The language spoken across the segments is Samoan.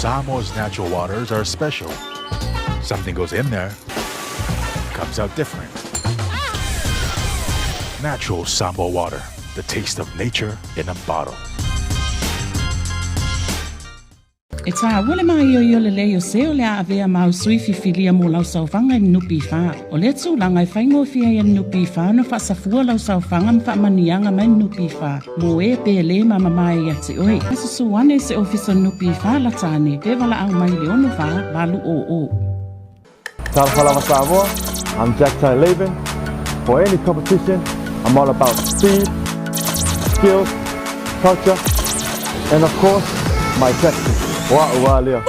Samoa's natural waters are special. Something goes in there, comes out different. Natural Samoa water, the taste of nature in a bottle. E tāua le māioio lelei o se o le a avea māu sui fifilia mo lau saofaga i le NPF. O lea tulaga e faigofie ai e le NPF ona faasafua lau saofaga ma faamanuiaga mai le NPF mo e pe lē mamamae ia te oe. Susu ane i se ofisa o le NPF lata ane pe valaau mai i le 64 800. Talofa lava Samoa, I'm Jack Tai Laban. For any competition, I'm all about speed, skills, culture, and of course, my tactics. Wa ua lea.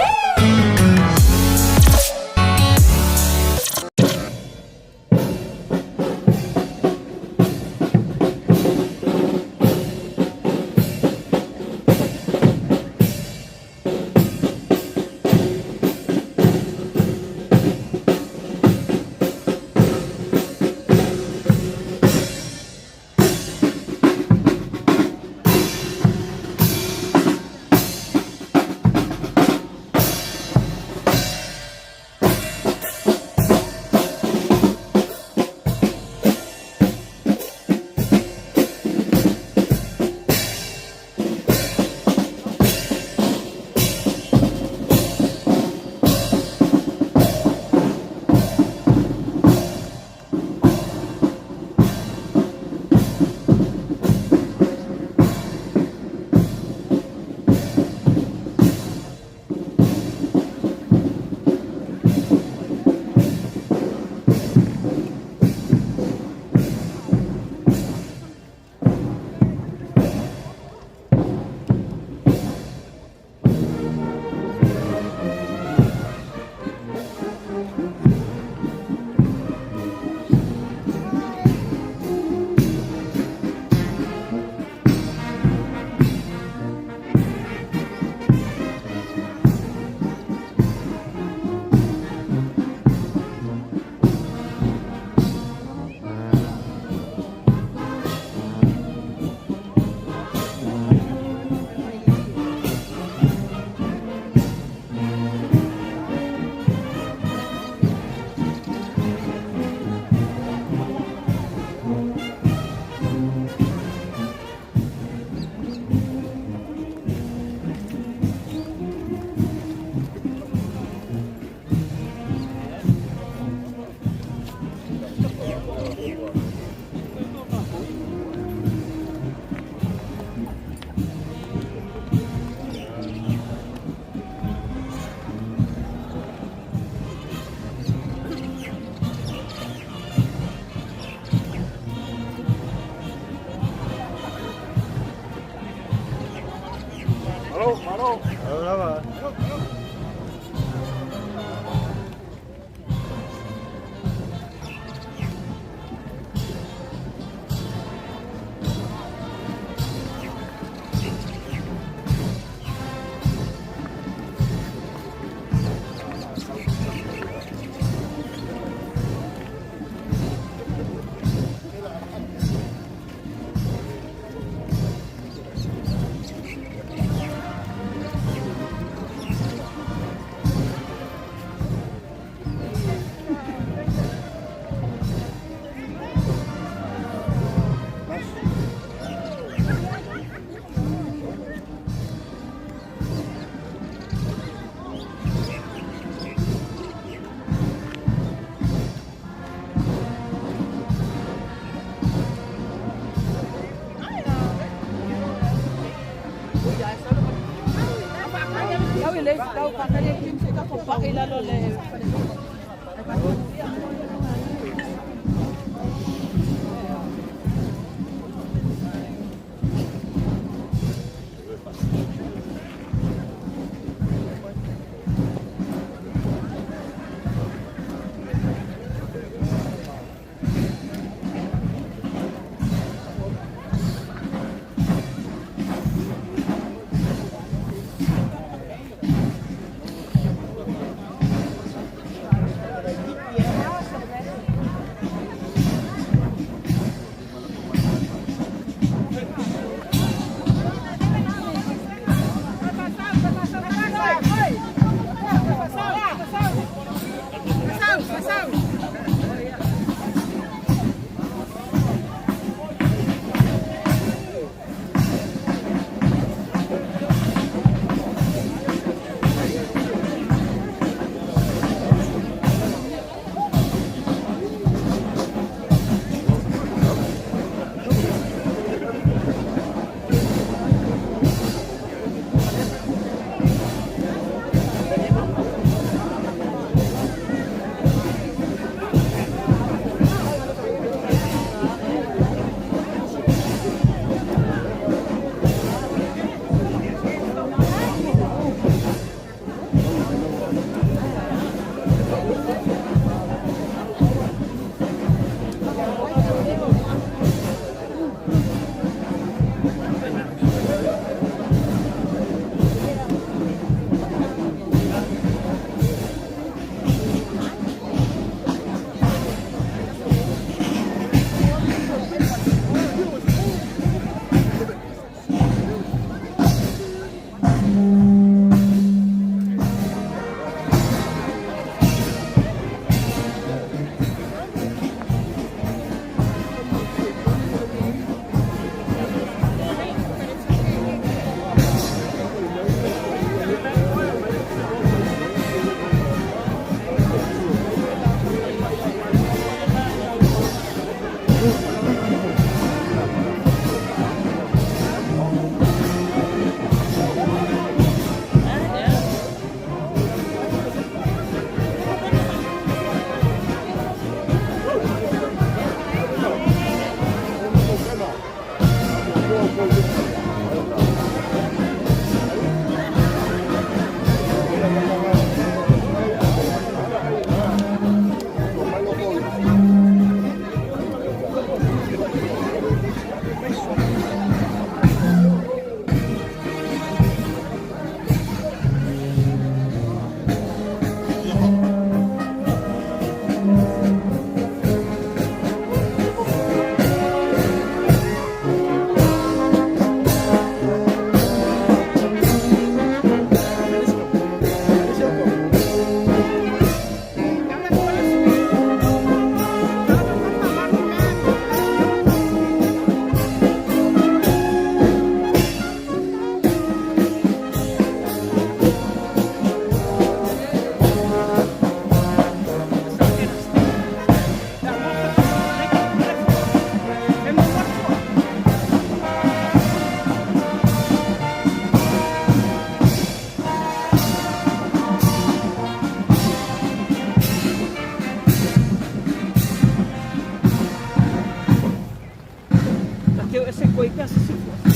te o ese koe pe asisi fua.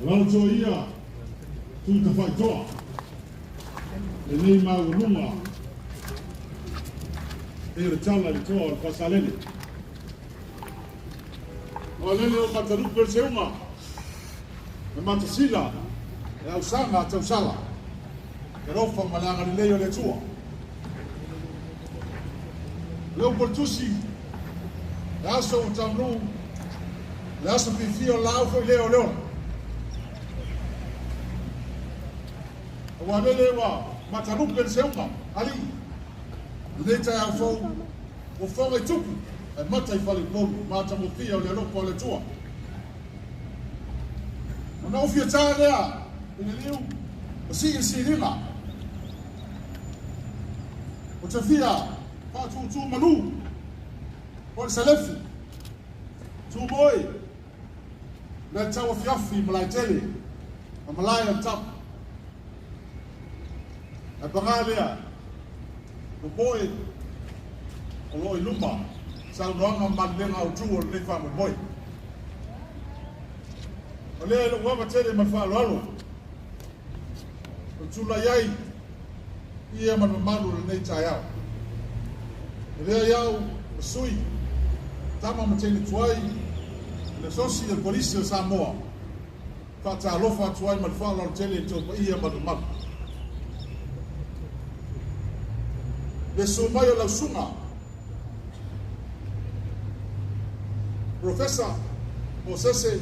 O lalo ia Tutafaitoa, lenei maualuga e o le tala i le toa o le Fasalele. O lele o Matalupe o le Seuga, e Matasila, e Ausaga a Tausala, e rofa ma le agalelei o le Atua. Le upu o le tusi, le aso ua taunuu, le aso fiafia o laau foi lea o le ola. Ua lele ua matalupe le seuga, alii, lenei taeao fou, ua foga i tupu, e mata i faleupolu, matagofie o le alofa o le Atua. Ona ou fia ta lea i le liu, o sii le siliga, o te fia faatūtū malu, o le salefu, tūmoe, le tau afiafi malae tele, ma malae o le tapu. Ae paga lea, popoe o loo i luma saunoaga ma malilega autū o lenei faamoemoe. O lea e lou ava tele ma le faaaloalo, o tulai ai ia ma le mamalu o lenei taeao. O lea iau o sui, tama ma teine tuai, le sosi o le polisi o Samoa, faatalofa atu ai ma le faaaloalo tele i tou paia ma le mamalu. Le susu mai o lau susuga, Professor Mosese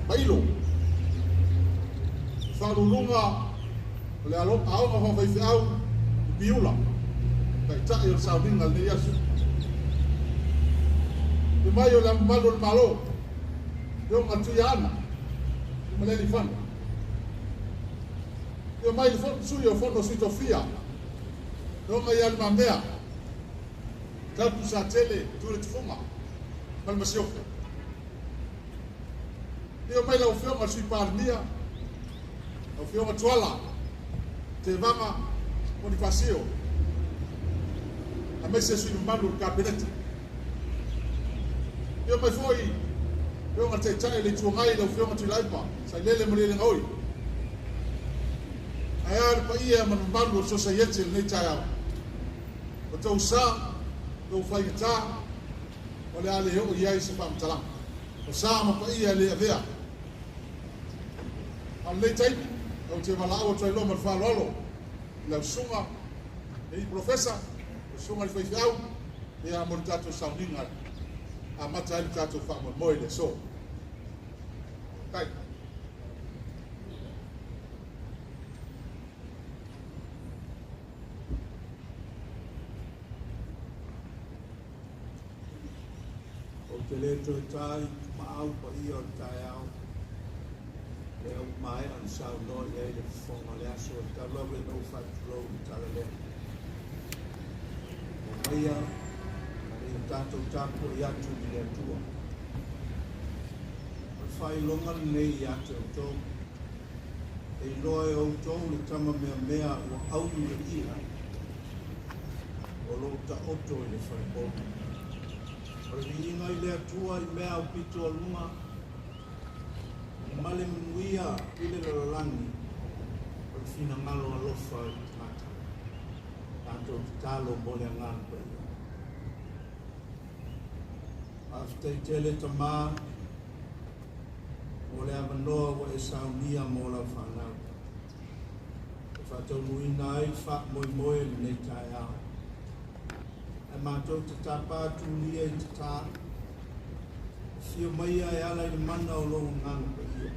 Mailo, faauluuluga o le aoga faafaifeau i Piula, taitai o le sauniga lenei aso. Le mai o le mamalu o le Malo, Afioga Tuiaana Tuimalealiifano. Ia mai le sui o Fono Sui Tofia, Afioga ia Le Mamea Tapu Satele Tuiletufuga ma le Masiofo. Ia mai lau Afioga le Sui Palemia, lau Afioga Tuala Tevaga Ponifasio, aemaise sui mamalu o le Kapeneta. Ia mai foi Afioga Taitai le Itu Agai, lau Afioga Tuilaepa Sailele Malielegaoi. Ae a le paia ma le mamalu o le sosaiete lenei taeao. O tou sa, tou faigata, o le a le oo i ai se faamatalaga. O sa ma paia e le avea. A o lenei taimi, ou te valaau atu ai loa ma le faaaloalo i lau susuga, le Professor, lau susuga i le faifeau, ia mo le tatou sauniga amata ai le tatou faamoemoe i le aso. Tai. Ou te le toe ta i maau paia o le taeao, lea ua maea ona saunoa i ai le fofoga o le aso e talu lava ina ou faatulou i le tala lea. O maia ia tatou tapuai atu i le Atua. O le faailoga lenei ia te outou, e iloa e outou le tama meamea ua aumi le i'a o loo taoto i le falepolu. O le viiga i le Atua i mea aupito a luga, ma le manuia i le lalolagi, o le finagalo alofa i le tagata. Tatou tatalo mo le Agaga Paia. Faafetai tele Tamā mo le avanoa ua e saunia mo lau fanau, e faataunuuina ai le faamoemoe lenei taeao. Ae matou te tapa tulia i tatā, afio maia e ala i le mana o lou Agaga Paia,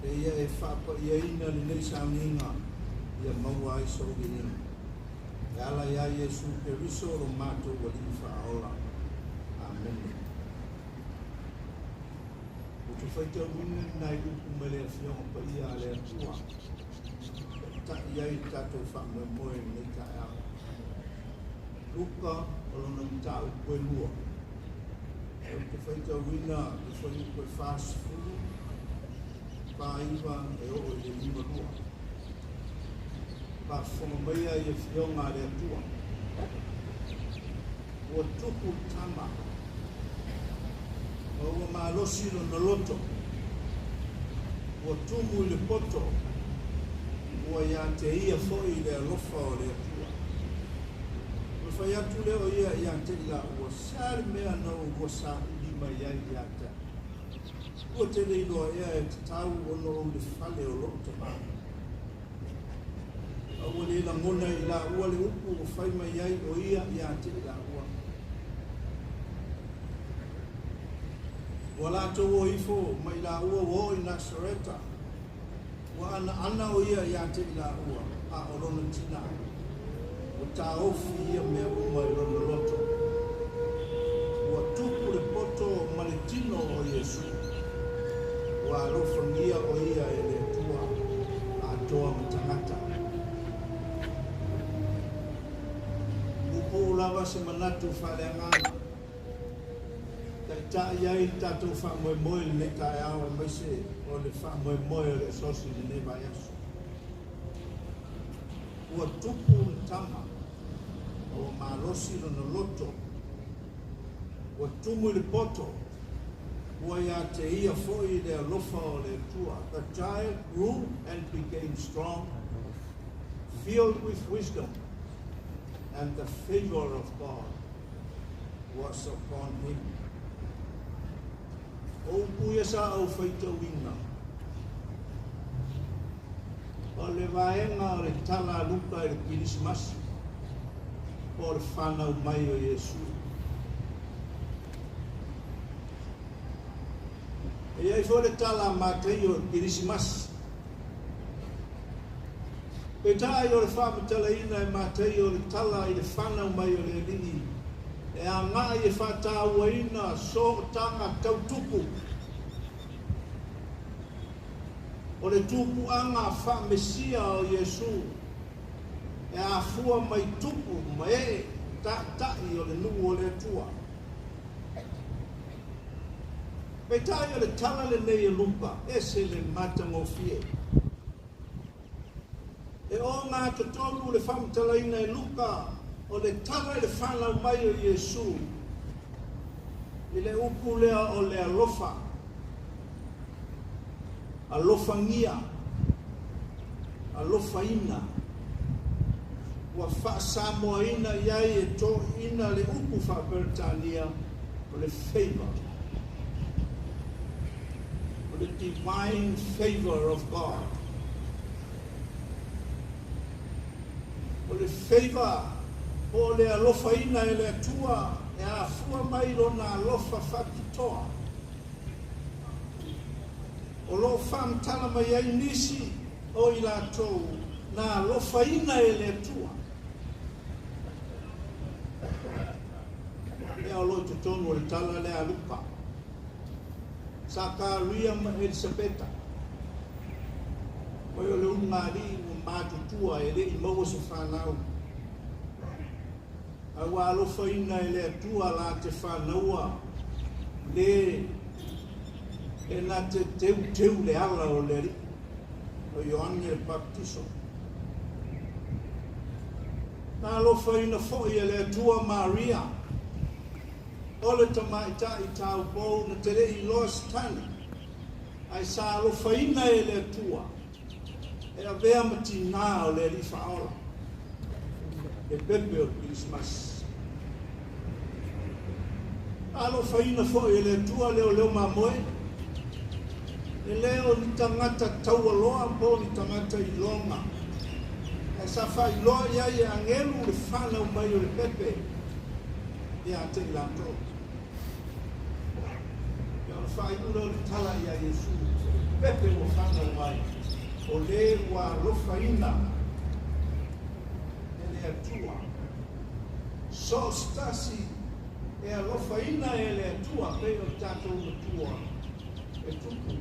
e ia e faapaiaina lenei sauniga ia maua ai sou viiga. E ala ia Iesu Keriso lo matou Alii Faaola. Amene. Ou te faitauina nai upu mai le Afioga Paia a le Atua, e ta'i ai le tatou faamoemoe lenei taeao. Luka o lona mataupu e 2. Ou te faitauina le fuaiupu e 40, 49 e oo i le 52. Faafofoga maia i Afioga a le Atua. Ua tupu le tama, ma ua malosi lona loto. Ua tumu i le poto, ua ia te ia foi le alofa o le Atua. Ona fai atu lea o ia ia te i laua, Se a le mea na oulua saili mai ai ia te au? Ua te le iloa ea e tatau ona ou i le fale o lou Tama? A ua le lagona e i laua le upu ua fai mai ai o ia ia te i laua. Ua latou o ifo ma i laua ua oo i Nasareta, ua anaana o ia ia te i laua, a o lona tina, ua taofi ia mea uma i lona loto. Ua tupu le poto ma le tino o Iesu, ua alofagia o ia e le Atua atoa ma tagata. Puupuu lava se manatu faaleagaga. Taitai ai le tatou faamoemoe i lenei taeao aemaise o le faamoemoe o le asosi i lenei vaiaso. Ua tupu le tama, ma ua malosi lona loto, ua tumu i le poto, ua ia te ia foi le alofa o le Atua. The child grew and became strong, filled with wisdom, and the favor of God was upon him. O upu ia sa ou faitauina, o le vaega o le tala a Luka i le Kirisimasi, po o le fanau mai o Iesu. E i ai foi le tala a Mataio i le Kirisimasi. Peitai o le faamatalaina e Mataio o le tala i le fanau mai o le Alii e agai e faatauaina sootaga tau tupu o le tupuaga faa-Mesia o Iesu e afua mai tupu ma ee taitai o le nuu o le Atua. Peitai o le tala lenei e Luka, ese le matagofie. E ogatotonu le faamatalaina e Luka o le tala i le fanau mai o Iesu i le upu lea o le alofa, alofagia, alofaina, ua faa-Samoaina i ai e toeaiina le upu faa-Peretania o le favour, o le divine favour of God. O le favour po o le alofaina e le Atua e afua mai Lona alofa faapitoa. O lo o faamatala mai ai nisi o i latou na alofaina e le Atua. Lea o lo o i totonu o le tala lea a Luka. Sakaria ma Elisapeta. Mai o le ulugalii ua matutua e le i maua se fanau. A ua alofaina e le Atua la te fanaua le e na te teuteu le ala o le Alii, o Ioane le Papatiso. Na alofaina foi e le Atua Maria, o le tamaitai taupou na te le i iloa se tane, ae sa alofaina e le Atua e avea ma tinā o le Alii Faaola, le pepe o le Kirisimasi. Na alofaina foi e le Atua leoleo mamoe, e le o ni tagata taualoa po o ni tagata iloga, ae sa faailoa i ai e agelu le fanau mai o le pepe ia te i latou. Ia ona faaiu lea o le tala ia Iesu, pepe ua fanau mai, o le ua alofaina e le Atua. So o se tasi e alofaina e le Atua pei o le tatou Matua e tupu,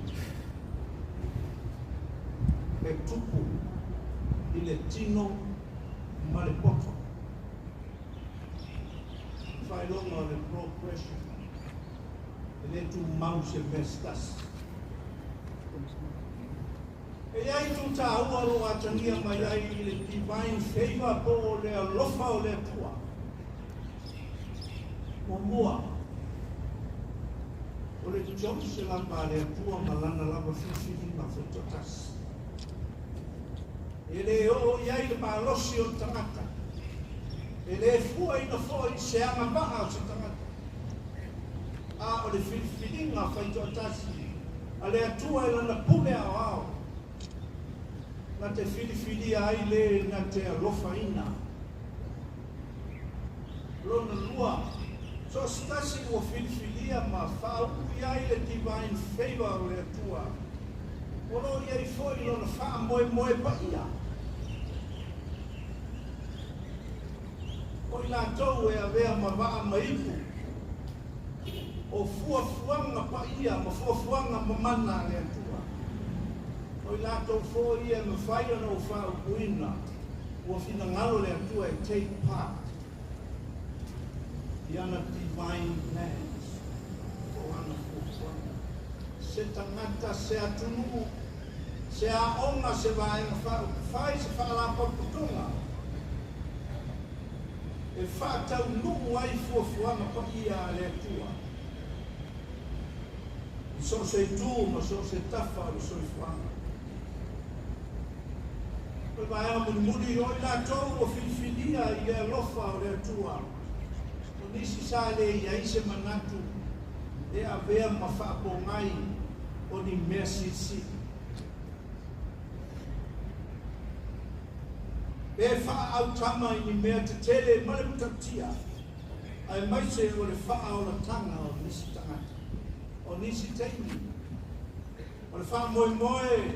e tupu i le tino ma le poto. Faailoga o le progression. E le tumau se mea se tasi. E i ai itu taua o lo o atagia mai ai i le divine favour po o le alofa o le Atua. Muamua, o le rejoice lava le Atua ma lana lava filifiliga faitoatasi. E le oo i ai le malosi o le tagata, e le fuaina foi se agavaa o se tagata, a o le filifiliga faitoatasi a le Atua e lana pule aoao, na te filifilia ai le na te alofaina. Lona lua, so o se tasi ua filifilia ma faaupu i ai le divine favour o le Atua, o lo o i ai foi lona faamoemoe paia. O i latou e avea ma vaa ma ipu o fuafuaga paia ma fuafuaga mamana a le Atua. O i latou foi ia e mafai ona ou faaupuina ua finagalo le Atua e take part i ana divine plans, po o ana fuafuaga. Se tagata, se atunuu, se aoga, se vaega faaupufai, se faalapotopotoga e faataunuu ai fuafuaga paia a le Atua i so o se itu ma so o se tafa o le soifuaga. O le vaega mulimuli, o i latou ua filifilia i le alofa o le Atua, o nisi sa le i ai se manatu e avea ma faapogai o ni mea silisili. Pe faaautama i ni mea tetele ma le matautia, aemaise o le faaolataga o nisi tagata. O nisi taimi, o le faamoemoe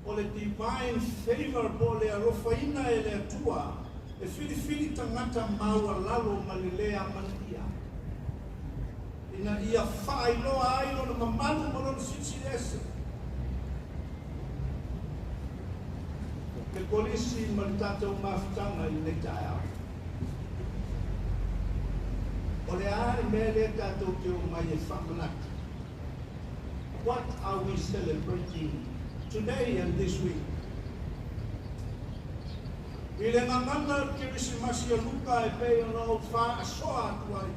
o le divine favour po o le alofaina e le Atua e filifili tagata maualalo ma le le amanaia, ina ia faailoa ai lona mamalu ma lona silisili ese. Le Kolisi ma le tatou mafutaga i lenei taeao. O le a le mea lea tatou te omai e faamanatu? What are we celebrating today and this week? I le gagana o le Kerisimasi a Luka e pei ona ou faasoa atu ai,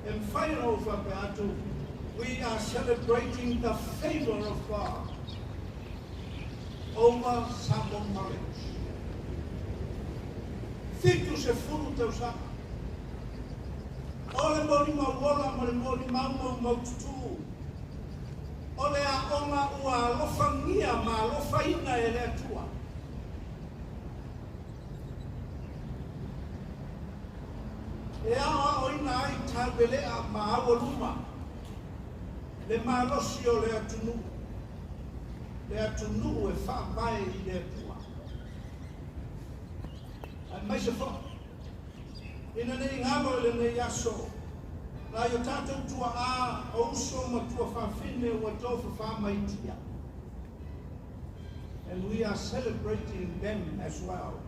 e mafai ona ou faapea atu, we are celebrating the favour of God over Samoa College. 70 tausaga. O le molimau ola ma le molimau maumaututu, o le aoga ua alofagia ma alofaina e le Atua. E aoaoina ai tauvelea ma aualuma le malosi o le atunuu, le atunuu e faavae i le Atua. Aemaise foi, ina ne i galo i lenei aso, nai o tatou tuaa o uso ma tuafafine ua tofafa maitia. And we are celebrating them as well.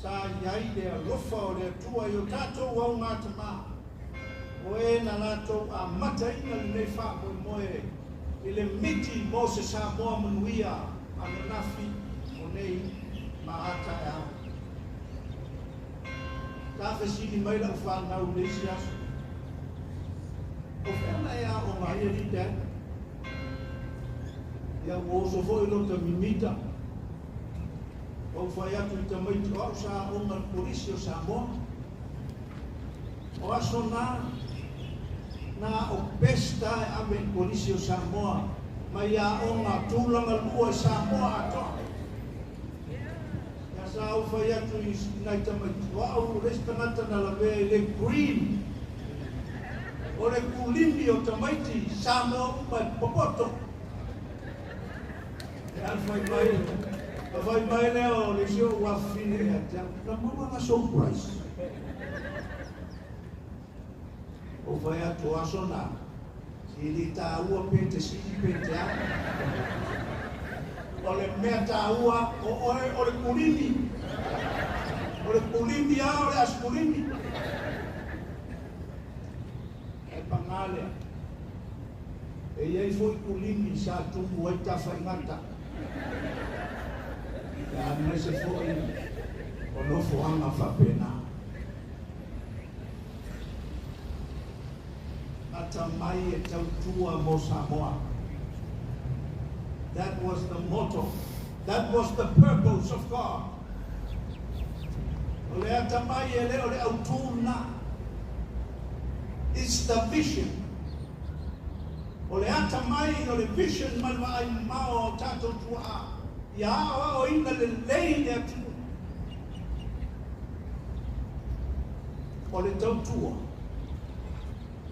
Sa i ai le alofa o le Atua i o tatou augatama, o e na latou amataina lenei faamoemoe i le miti mo se Samoa manuia ananafi, o nei ma a taeao. Sa fesili mai lau fanau i le isi aso, O fea na e aoga ai alii Dad? Ia ua oso foi lota mimita. Ua ou fai atu i tamaiti, o au sa aoga i le Kolisi o Samoa. O aso na, na o Pesta e ave i le Kolisi o Samoa mai aoga tulaga lua i Samoa atoa. Ia sa ou fai atu i nai tamaiti, o au le isi tagata na lavea i le green o le kulimi o tamaiti Samoa uma e popoto. E alu fai mai, a fai mai lea o le isi ou afafine ia te au, na maua na surprise. Ou fai atu, o aso na, e le taua pe te sili pe te a. O le mea taua, o oe o le kulimi. O le kulimi a o le asikulimi. Ae pagā lea, e i ai foi kulimi sa tumu ai tafaigata. Ia aemaise foi o nofoaga faapena. Atamai e tautua mo Samoa. That was the motto. That was the purpose of God. O le atamai e le o le autū lena. It's the vision. O le atamai o le vision ma le vaai mamao a o tatou tuaa ia aoaoina lelei le atunuu. O le tautua,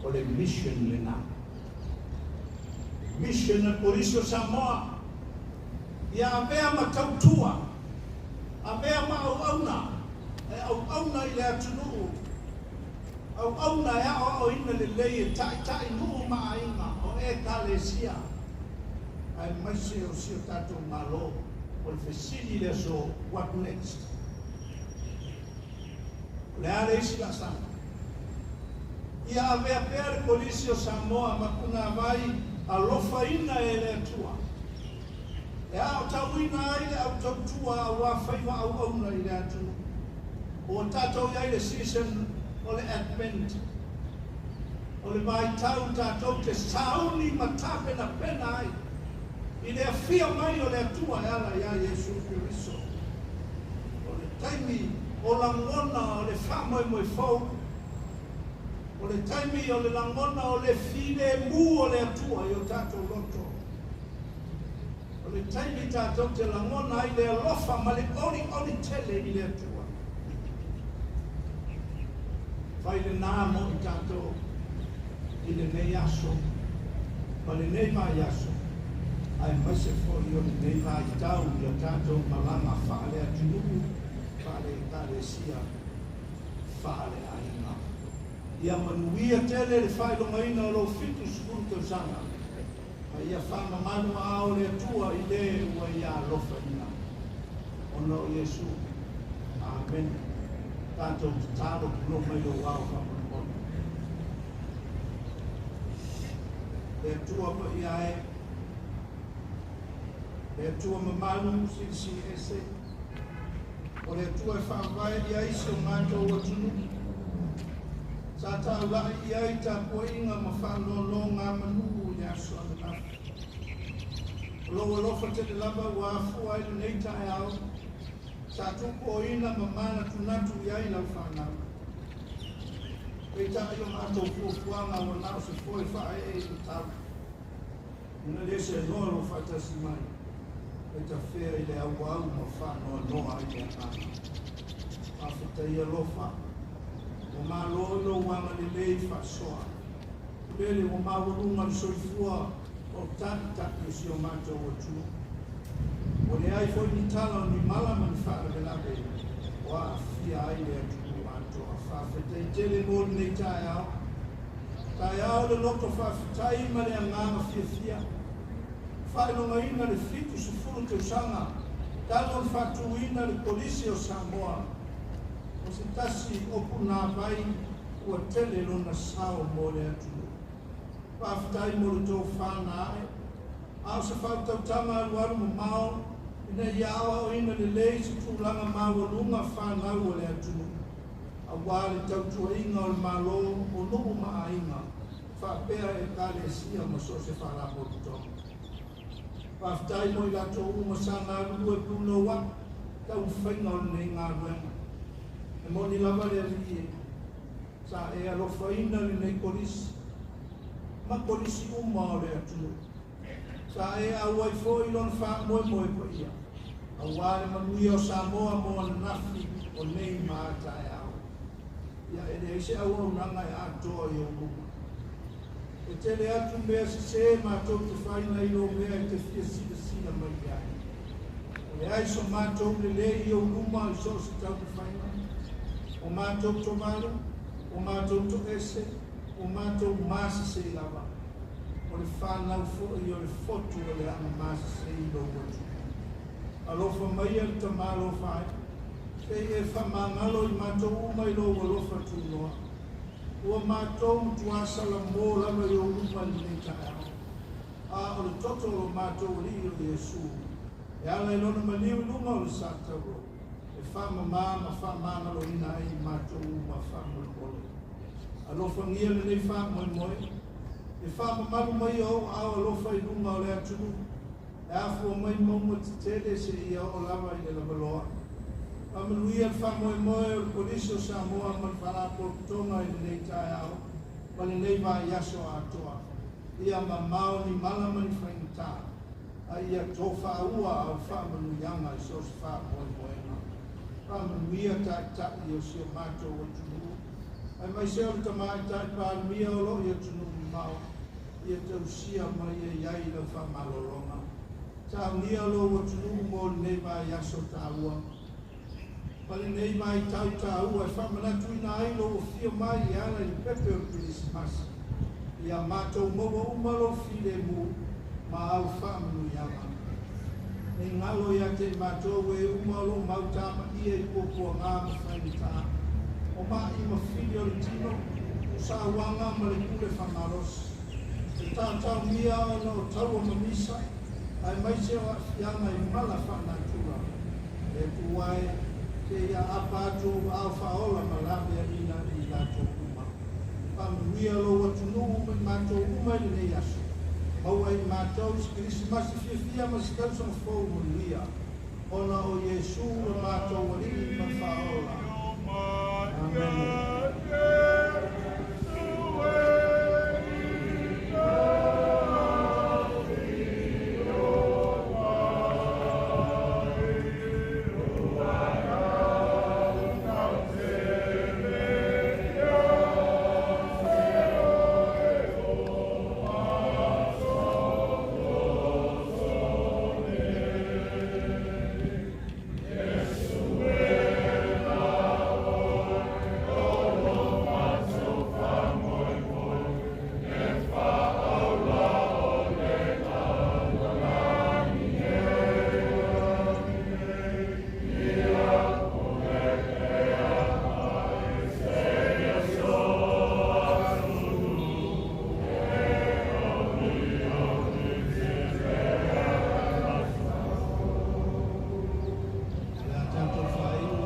o le mission lena. Mission a le Kolisi o Samoa, ia avea ma tautua, avea ma auauna, e auauna i le atunuu, auauna e aoaoina lelei e taitai nuu ma aiga o Ekalesia, aemaise o si o tatou Malo. O le fesili i le aso, what next? O le a le isi laasaga? Ia avea pea le Kolisi o Samoa ma punavai alofaina e le Atua, e aotauina ai le au tautua aua faiva auauna i le atunuu. Ua tatou i ai le season o le Advent, o le vaitau tatou te sauni ma tapenapena ai i le afia mai o le Atua e ala iā Iesu Keriso. O le taimi o lagona o le faamoemoe fou, o le taimi o le lagona o le filemu o le Atua i o tatou loto, o le taimi tatou te lagona ai le alofa ma le olioli tele i le Atua. Fai lenā mo i tatou i lenei aso ma lenei vaiaso, aemaise foi o lenei vaitau i a tatou malaga faale-atunuu, faale-Ekalesia, faale-aiga. Ia manuia tele le faailogaina o lou 70 tausaga, ma ia faamamalu aao le Atua i le ua ia alofaina. Ona o Iesu. Amene. Tatou tatalo pulo mai lou ao faamolemole. Le Atua paia e, le Atua mamalu silisili ese, o le Atua e faavae i ai si o matou atunuu. Sa taulai i ai tapuaiga ma faanonogamanuu i le aso ananafi. O lou alofa tele lava ua afua ai lenei taeao, sa tupuoina ma manatunatu i ai lau fanau. Peitai o matou fuafuaga ua na o se foe faaee i le tau. Ina le seanoa lou faatasi mai, e tafea i le auau ma faanoanoa ai le agaga. Faafetai alofa, ua malo i lou agalelei faasoa. Lele ua maualuga le soifua o taitai o si o matou atunuu. Ua leai foi ni tala o ni mala ma ni faalavelave o aafia ai le atunuu atoa. Faafetai tele mo lenei taeao. Taeao le loto faafetai ma le agaga fiafia. Faailogaina le 70 tausaga talu ona faatuina le Kolisi o Samoa. O se tasi o punavai ua tele lona sao mo le atunuu. Faafetai mo le tofa na ae, a o se fautautaga alualu mamao ina ia aoaoina lelei se tulaga maualuga fanau a le atunuu, aua le tautuaina o le Malo o nuu ma aiga faapea Ekalesia ma so o se faalapotopotoga. Faafetai mo i latou uma sa galulue punouai taumafaiga o lenei galuega. E moni lava le Alii e, sa e alofaina lenei Kolisi ma Kolisi uma o le atunuu. Sa e auai foi lona faamoemoe paia aua le manuia o Samoa mo ananafi o nei ma a taeao. Ia e leai se auaunaga e atoa i ou luma. E tele atu mea sesē matou te fai nai lo mea e te fia silasila mai i ai. E leai so matou lelei i ou luma i so o se taumafaiga. Ua matou tovalu, ua matou toese, ua matou masesei lava. O le fanau foi o le fotu o le aga masesei i lou atunuu. Alofa maia le Tama alofa ai, se i e faamagalo i matou uma i lou alofa tunoa. Ua matou matua salamo lava i ou luma i lenei taeao, a o le toto o lo matou Alii o Iesu, e ala i lona maliu i luga o le sa tauro, e faamama ma faamagaloina ai i matou uma faamolemole. Alofagia lenei faamoemoe, E faamamalu mai Ou aao alofa i luga o le atunuu, e afua mai mauga tetele seia oo lava i le lavaloa. Faamanuia le faamoemoe o le Kolisi o Samoa ma le Faalapotopotoga i lenei taeao ma lenei vaiaso atoa. Ia mamao ni mala ma ni faigata, a ia tofaaua au faamanuiaga i so o se faamoemoega. Faamanuia Taitai o si o matou atunuu, aemaise o le Tamaitai Palemia o lo o i atunuu mamao, ia tausia ma ia i ai lau faamalologa. Saunia lou atunuu mo lenei vaiaso taua ma lenei vaitau taua e faamanatuina ai lou afio mai e ala i le pepe o le Kerisimasi. Ia matou maua uma lou filemu ma au faamanuiaga. Ne i galo ia te i matou e uma o lo o mau tamaia i puapuaga ma faigata, o ma'i ma fili o le tino, o sauaga ma le pule faamalosi, e taotaomia ona o taua ma misa, aemaise o aafiaga i mala faanatura. Le Atua e, se i aapa atu ou aao faaola ma laveaiina i latou uma. Faamanuia lou atunuu ma i matou uma i lenei aso. Maua e i matou se Kerisimasi fiafia ma se tausaga fou manuia, ona o Iesu lo matou Alii ma le Faaola. Amene. O le a tatou faaiu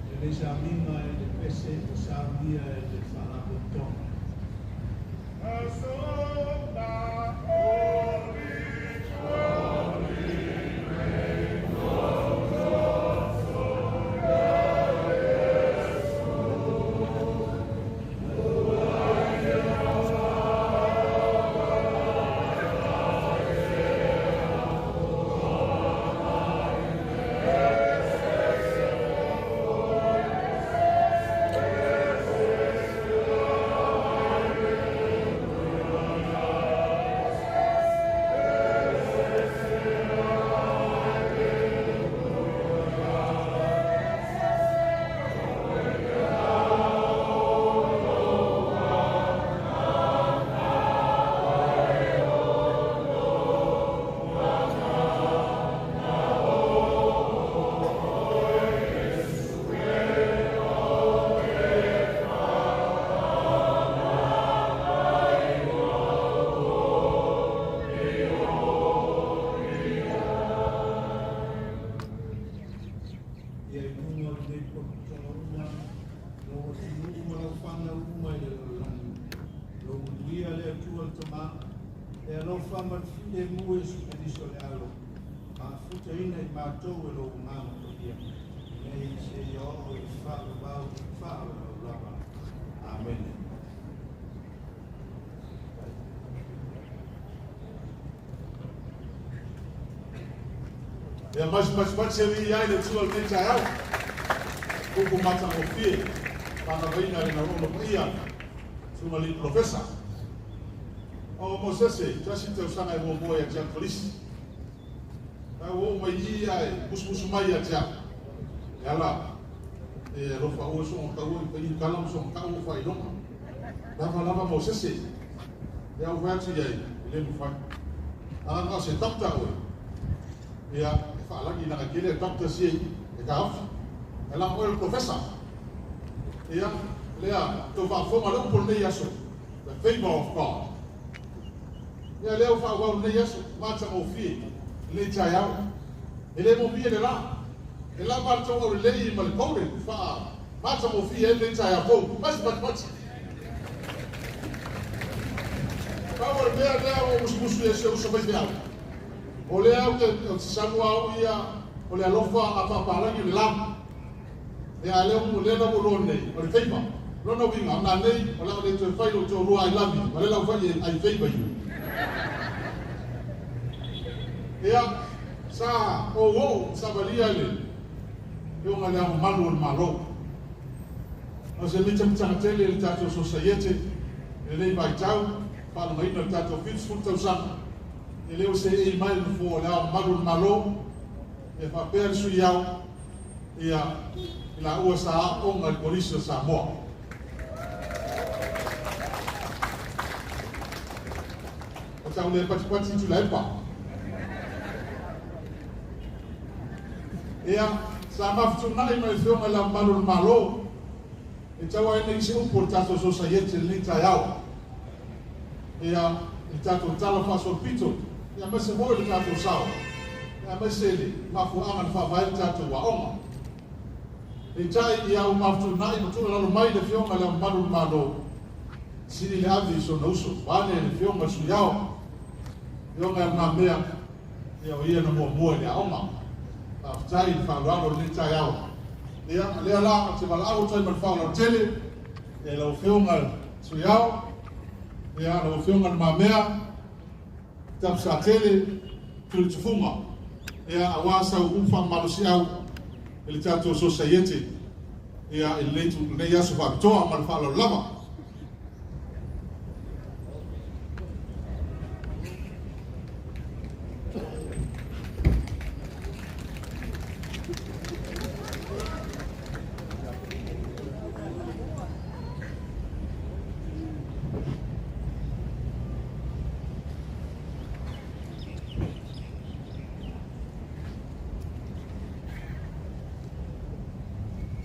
lenei sauniga i le pese ua saunia e le Faalapotopotoga. Ia i luga o lenei potopotoga uma, lou atunuu ma lau fanau uma i le lalolagi. Lou manuia le Atua le Tama, le alofa ma le filemu o Iesu Keriso le Alo, mafutaina i matou e lou Agaga Paia, nei seia oo i le faavavau faavavau lava. Amene. Ia masipasipasi e vii ai le Atua i lenei taeao. Upu matagofie, faanavaina i le galuega paia, Susuga Alii Polofesa. O Mosese, tasi tausaga e muamua ia te au Kolisi. Ae ua oo mai i i ae musumusu mai ia te au. E ala, e alofa ua soga taua i paia kala ma soga tau o faailoga. Lava lava Mosese. E au fai atu i ai, e le mafai. A na o se doctor oe. Ia, e faalagi leaga tele doctors ia i i, e taofi. Ae leaga oe o le professor. Ia, lea, tou faafofoga le upu o lenei aso, the favour of God. Ia lea ua faaauau lenei aso, matagofie lenei taeao. E le momia le la. E lava le tou aulelei ma le golden faa matagofie ai lenei taeao fou. Pasi pasi pasi. Pau o le mea lea ua ou musumusu i ai si ou uso faifeau, o lea ou te ou te salu au ia o le alofa a faapalagi o le lava. Ia a lea o lea la ua iloa nei, o le favor. Lona uiga, o nanei, o le a ou le toe fai lou toalua I love you, a o lea la ua fai i ai I favor you. Ia, sa ou oo savalia le Afioga i Le Ao Mamalu o le Malo. O se mitamitaga tele i le tatou Sosaiete i lenei vaitau, faalogaina o le tatou 70 tausaga, e le o seei mai le Nofoa o Le Ao Mamalu o le Malo, ia faapea le Sui Ao, ia i laua sa aooga i le Kolisi o Samoa. O tau le patipati i Tuilaepa. Ia, sa mafetuunai ma le Afioga i Le Ao Mamalu o le Malo, e tau ai nei se upu o le tatou Sosaiete i lenei taeao. Ia, i le tatou tala faasolopito, ia aemaise foi le tatou sao, ia aemaise le mafuaaga na faavae ai le tatou aoga. Peitai, ia ua mafetuunai ma tuualalo mai le Afioga i Le Ao Mamalu o le Malo, sili le ave i sona uso, vaeane le Afioga i le Sui Ao, Afioga ia Le Mamea, Ia o ia na muamua i le aoga. Faafetai i le faaaloalo i lenei taeao. Ia, o lea la ou te valaau atu ai ma le faaaloalo tele i lau Afioga i le Sui Ao, ia, lau Afioga Le Mamea, Tapusatele, Tulitufuga, ia, aua sau upu faamalosi-au i le tatou Sosaiete, ia, i lenei, lenei aso faapitoa ma le faaaloalo lava.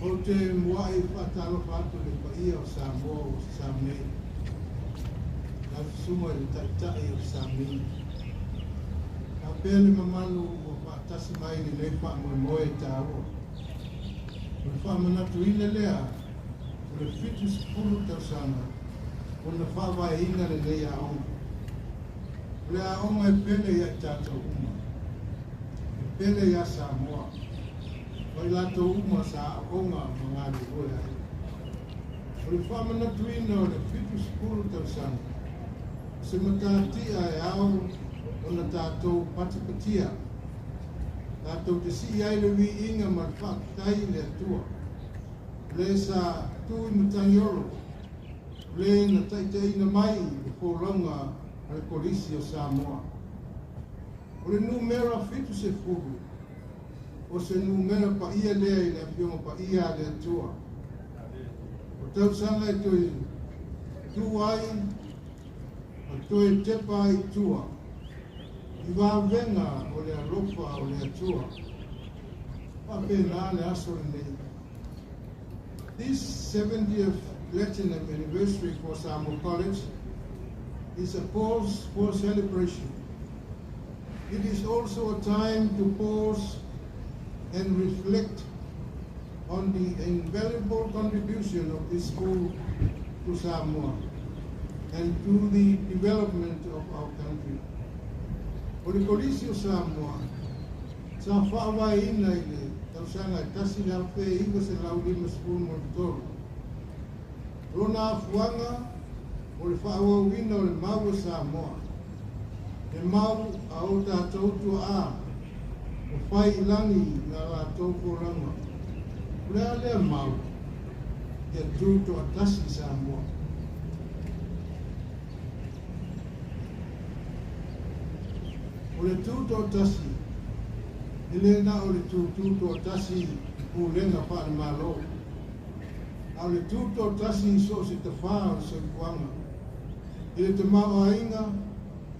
Ou te muai faatalofa atu i le paia o Samoa ua sasau nei. Lau Susuga i le Taitai o le Samina. Faapea le mamalu ua faatasi mai i lenei faamoemoe taua. O le faamanatuina lea o le 70 tausaga ona faavaeina lenei aoga. O le aoga e pele ia i tatou uma. E pele ia Samoa. Ma i latou uma sa aooga ma galulue ai. O le faamanatuina o le 70 tausaga, o se matatia e ao ona tatou patipatia, tatou te sii ai le viiga ma le faafetai i le Atua, o le sa tu i Matagiolo, o le na taitaiina mai le folauga a le Kolisi o Samoa. O le numera 70, o se numera paia lea i le Afioga Paia a le Atua. O tausaga e toe tu ai ma toe tepa ai i tua i vavega o le alofa o le Atua. Faapena le aso lenei. This 70th Platinum Anniversary for Samoa College is a cause for celebration. It is also a time to pause and reflect on the invaluable contribution of this school to Samoa and to the development of our country. O le Kolisi o Samoa, sa faavaeina i le tausaga e 1953. O lona afuaga o le faaauauina o le mau a Samoa, le mau a o tatou tuaa ua fai i lagi i a latou folauga. O le a lea mau? Ia tu toatasi Samoa. O le tu toatasi, e le na o le tūtū toatasi i pulega faale-Malo, a o le tu toatasi i so o se tafā o le soifuaga, i le tamaoaiga,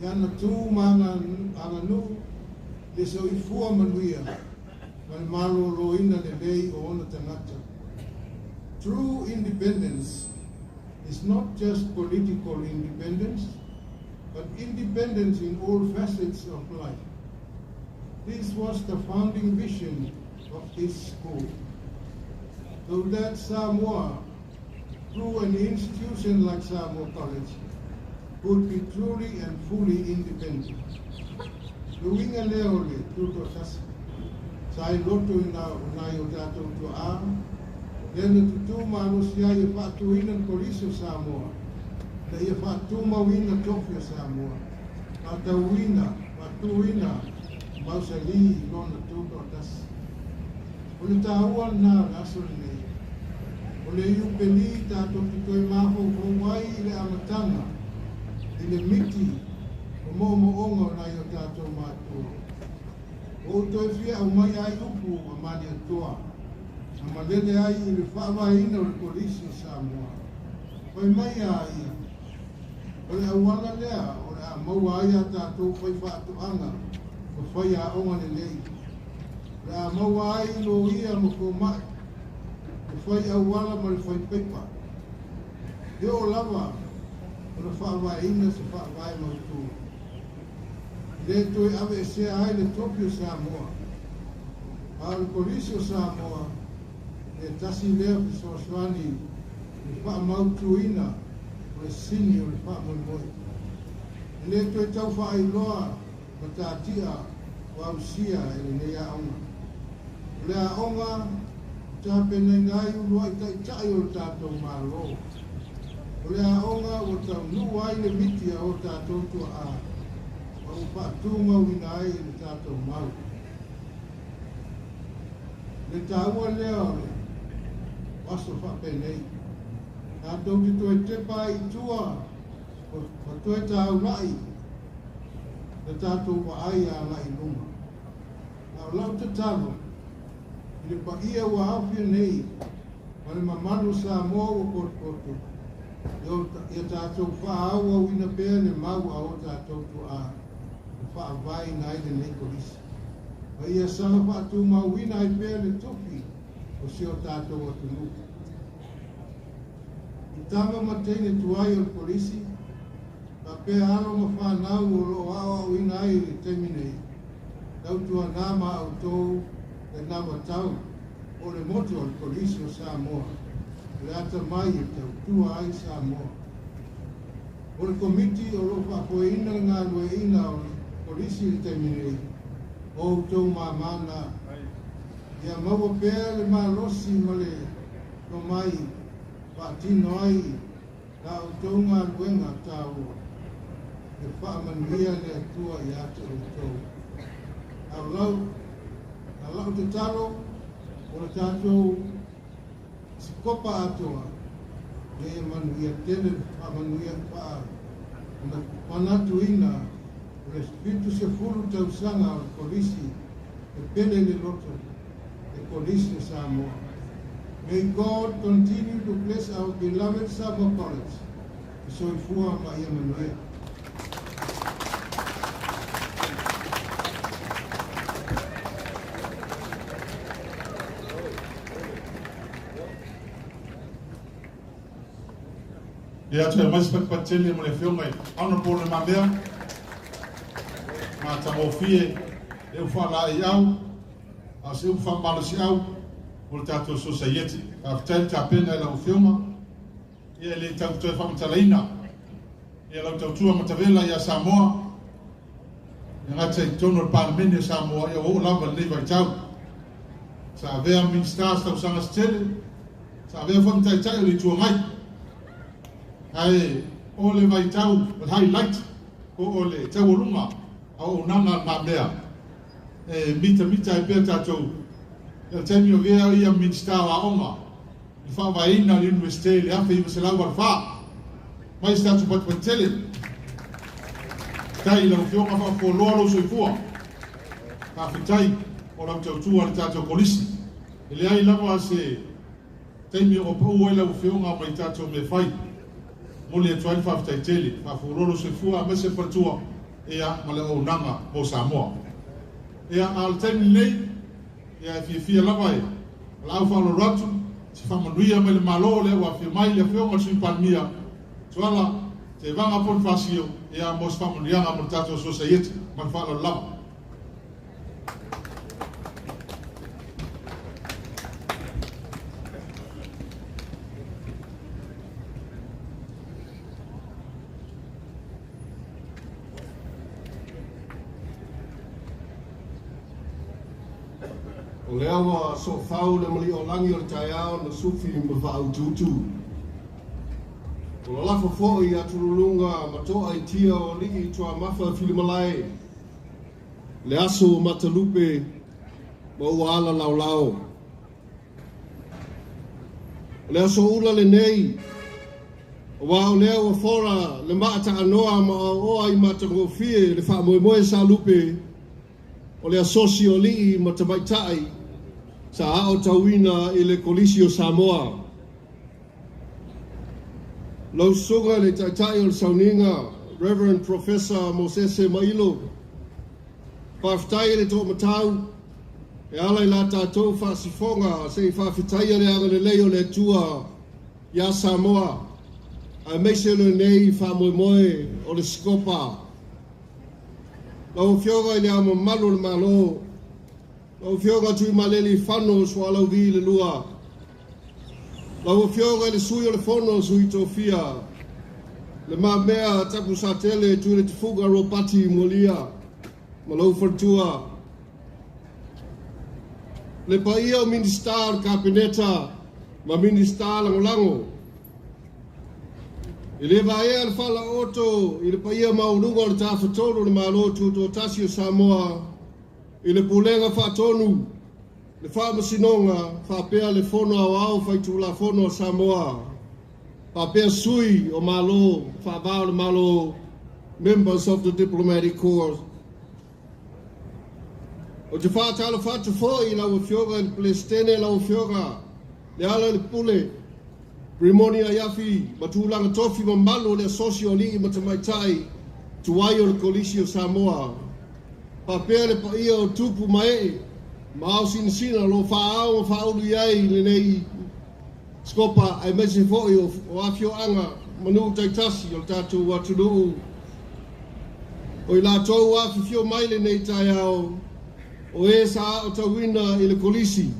i ana tu ma ana aganuu, le soifua manuia ma le malōlōina lelei o ona tagata. True independence is not just political independence, but independence in all facets of life. This was the founding vision of this school. So that Samoa, through an institution like Samoa College, could be truly and fully independent. Le uiga lea o le Tutoatasi, sa i loto o nai o tatou tuaa, lea na tutū malosi ai e faatuina le Kolisi o Samoa, na ia faatumauina tofi o Samoa, faatauina, faatuina mausali i lona tutoatasi. O le taua lena o le aso lenei, o le Iupeli tatou te toe mafaufau ai i le amataga i le miti o moomooga o nai o tatou matua. Ua ou toe fia aumaia ai upu a Malietoa, na malele ai i le faavaeina o le Kolisi o Samoa. Fai mai a ia, o le auala lea o le a maua ai a tatou faifaatoaga ma faiaoga lelei. O le a maua ai loia ma fomai, le fai auala ma le fai paipa. E oo lava ona faavaeina se faavae mautu. E le toe aveesea ai le tofi o Samoa, a o le Kolisi o Samoa e tasi lea fesoasoani i le faamautuina o le sini o le faamoemoe. E le toe tau faailoa matatia o ausia e lenei aoga. O le aoga ua tapenaina ai uluai taitai o le tatou Malo. O le aoga ua taunuu ai le miti a o tatou tuaa ma ua faatumauina ai le tatou mau. Le taua lea o le aso faapenei. Tatou te toe tepa ai i tua ma toe taulai le tatou vaai agai i luma. A o lau tatalo i le paia ua aofia nei ma le mamalu o Samoa ua potopoto, ia tatou faaauauina pea le mau a o tatou tuaa na faavaeina ai lenei Kolisi, ma ia saga faatumauina ai pea le tofi o si o tatou atunuu. I tama ma teine tuai o le Kolisi, faapea alo ma fanau o loo aoaoina ai i le taimi nei, tautuana ma outou lena matau o le moto o le Kolisi o Samoa, o le atamai e tautua ai Samoa. O le komiti o loo faafoeina le galueaiina o le Kolisi i le taimi nei, o outou mamana, ia maua pea le malosi ma le tomai faatino ai la outou galuega taua. E faamanuia le Atua ia te outou. A o lau tatalo, o le tatou sikopa atoa, ia manuia tele, faamanuia manatuina o le 70 tausaga o le Kolisi e pele le loto, le Kolisi o Samoa. May God continue to bless our beloved Samoa College. Soifua ma ia manuia. Ia atu e mai se patipati tele mo le Afioga i Honourable Le Mamea, matagofie le upu faalaeiau, a o se upu faamalosiau mo le tatou sosaieti. Faafetai le tapena i lau Afioga, ia e le tau toe faamatalaina ia lau tautua matavela ia Samoa, e gata i totonu o le Palemene o Samoa, ia ua oo lava lenei vaitau. Sa avea Minista se tausaga se tele, sa avea foi ma Taitai o le Itu Agai. Ae o le vaitau o le highlight po o le taualuga a auaunaga a le mamea e mitamita ai pea tatou i le taimi o avea ia Minista o Aoga i le faavaeina o le Iunivesite i le 1984 mai se tatou patupatu tele. Faafetai i lau Afioga, faafualoa lou soifua. Faafetai o lau tautua i le tatou Kolisi. E leai lava se taimi o pau ai lau Afioga mai tatou mea fai. Momoli atu ai le faafetai tele, faafualoa lou soifua aemaise le faletua ia ma le auaunaga mo Samoa. Ia, a o le taimi lenei, ia e fiafia lava e valaau faaaloalo atu se faamanuia mai le Malo lea ua afio mai le Afioga i le Sui Palemia Tuala Tevaga Ponifasio ia mo se faamanuiaga mo le tatou sosaieti ma le faaaloalo lava. O lea ua soofau le mali'olagi o le taeao na sufi ma faautuutu. O lalafo fo'i atululuga ma to'a i tia o alii tuamafa filimalae, le aso ua matalupe ma ua ala laolao. O le aso ula lenei, auā o lea ua fora le maa taanoa ma oaoa i matagofie le faamoemoe sa lupe o le asosi o alii ma tamaitai sa aotauina i le Kolisi o Samoa. Lau Susuga i le Taitai o le Sauniga, Reverend Professor Mosese Mailo, faafetai i le toamatau e ala i la tatou faasifoga se i faafetaia le agalelei o le Atua iā Samoa, aemaise lenei faamoemoe o le SCOPA. Lau Afioga i le Ao Mamalu o le Malo, lau Afioga Tuimalealiifano Sualauvi le Lua, lau Afioga i le Sui o le Fono Sui Tofia, Le Mamea Tapusatele Tuiletufuga Ropati Mualia ma lou faletua, le paia o Minisita o le Kapeneta ma Minisita Lagolago. E le vaea le faalaooto i le paia maualuga o le Tafatolu o le Malo Tutoatasi o Samoa i le Pulega Faatonu, le Faamasinoga faapea le Fono Aoao Faitulafono a Samoa, faapea sui o Malo faava o le Malo, members of the Diplomatic Corps. Ou te faatalofa atu foi i lau Afioga i le Peresetene, lau Afioga Lealailepule Rimoni Aiafi ma tulaga tofi mamalu o le Asosi o Alii ma Tamaitai Tuai o le Kolisi o Samoa, faapea le paia o tupu ma ee ma ao sinasina o lo o faaao ma faaulu i ai lenei Scopa aemaise foi o afioaga ma nuu taitasi o le tatou atunuu. O i latou ua afifio mai lenei taeao, o e sa aotauina i le Kolisi.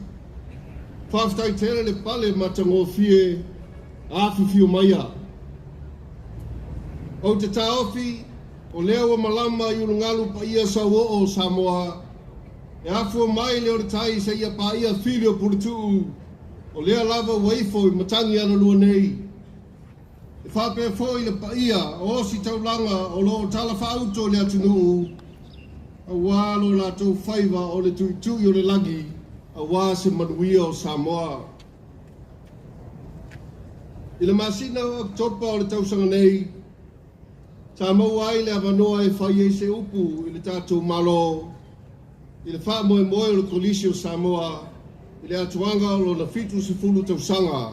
Faafetai tele le pale matagofie afifio maia. Ou te taofi, o lea ua malama i ulugalu paia sauoo o Samoa, e afua mai le o le tai seia paia fili o Puletuu, o lea lava ua ifo i matagi alalua nei. E faapea foi le paia o ositaulaga o lo o talafaauto i le atunuu, auā lo latou faiva o le tuitui o le lagi auā se manuia o Samoa. I le masina o Oketopa o le tausaga nei, sa maua ai le avanoa e fai ai se upu i le tatou Malo i le faamoemoe o le Kolisi o Samoa i le atoaga o lona 70 tausaga.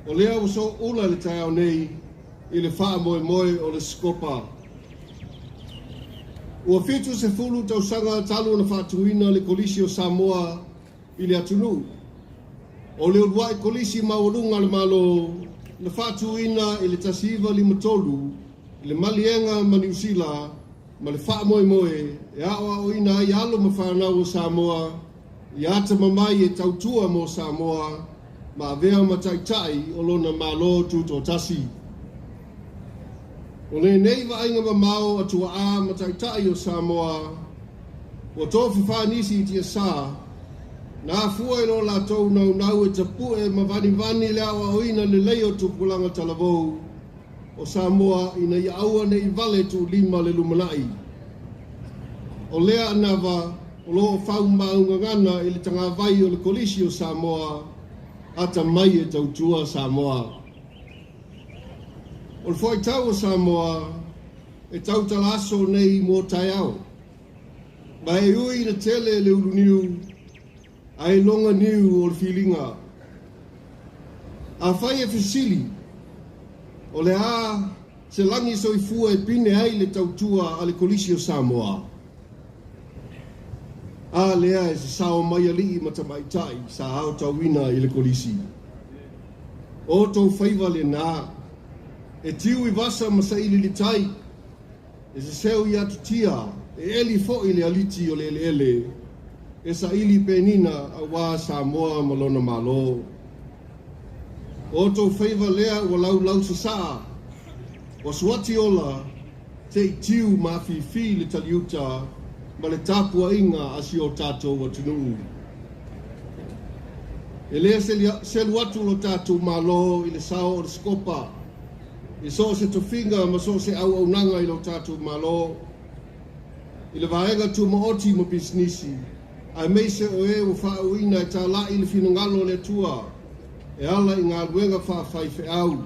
O lea ua sooula le taeao nei i le faamoemoe o le SCOPA. Ua 70 tausaga talu ona faatuina le Kolisi o Samoa i le atunuu. O le uluai Kolisi maualuga a le Malo na faatuina i le 1953 i le Maliega ma Niu Sila ma le faamoemoe e aoaoina ai alo ma fanau o Samoa i atamamai e tautua mo Samoa ma avea ma taitai o lona Malo Tutoatasi. O lenei vaaiga mamao a tuaa ma taitai o Samoa ua tofafa nisi i tiasa na afua i lo latou naunau e tapu'e ma vanivani le aoaoina lelei o tupulaga talavou o Samoa ina ia aua ne i vale tuulima le lumanai. O lea anava o lo o faumaugagana i le tagavai o le Kolisi o Samoa, atamai e tautua Samoa. O le fuaitau o Samoa e tautala aso nei mo taeao. Ma e ui ina tele le uluniu, ae loga niu o le filiga. Afai e fesili, o le a se lagi soifua e pine ai le tautua a le Kolisi o Samoa? A lea e sasao mai alii ma tamaitai sa aotauina i le Kolisi. O outou faiva lenā, e tiu i vasa ma saililitai, e seseu i atutia, e eli foi le aliti o le eleele, e saili penina auā Samoa ma lona Malo. O outou faiva lea ua laulausasaa, ua suati ola, te i tiu ma afifi le taliuta, ma le tapuaiga a si o tatou atunuu. E le selu atu lo tatou Malo i le sao o le Sekopa i so o se tofiga ma so o se auaunaga i lo tatou Malo, i le vaega tumaoti ma pisinisi, aemaise o e ua faauuina e talai le finagalo o le Atua e ala i galuega faafaifeau.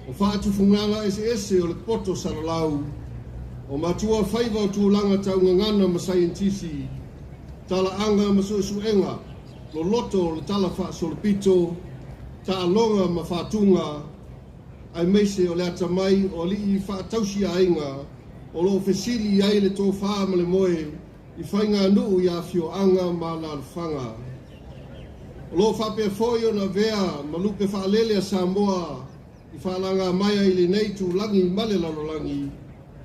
O faatufugaga eseese o le poto salalau, o matua faiva o tulaga taugagana ma saienitisi, talaaga ma suesuega, loloto o le tala faasolopito, taaloga ma faatuga, aemaise o le atamai o alii faatausi aiga o lo o fesili i ai le tofa ma le moe i faiganuu i afioaga ma alaalafaga. O lo o faapea foi ona avea ma lupe faalele a Samoa i faalagamaea i lenei itulagi ma le lalolagi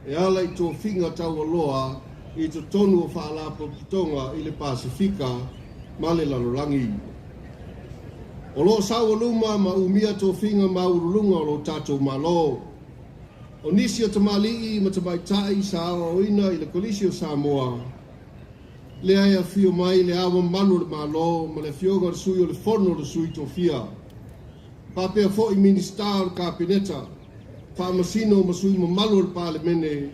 e ala i tofiga taualoa i totonu o faalapotopotoga i le Pasefika ma le lalolagi. O lo o saualuma ma umia tofiga maualuluga o lo tatou Malo. O nisi o tamalii ma tamaitai sa aoaoina i le Kolisi o Samoa, lea e afio mai le Ao Mamalu o le Malo ma le afioga o le Sui o le Fono o le Sui Tofia, faapea foi Minisita o le Kapeneta, Faamasino ma sui mamalu o le Palemene,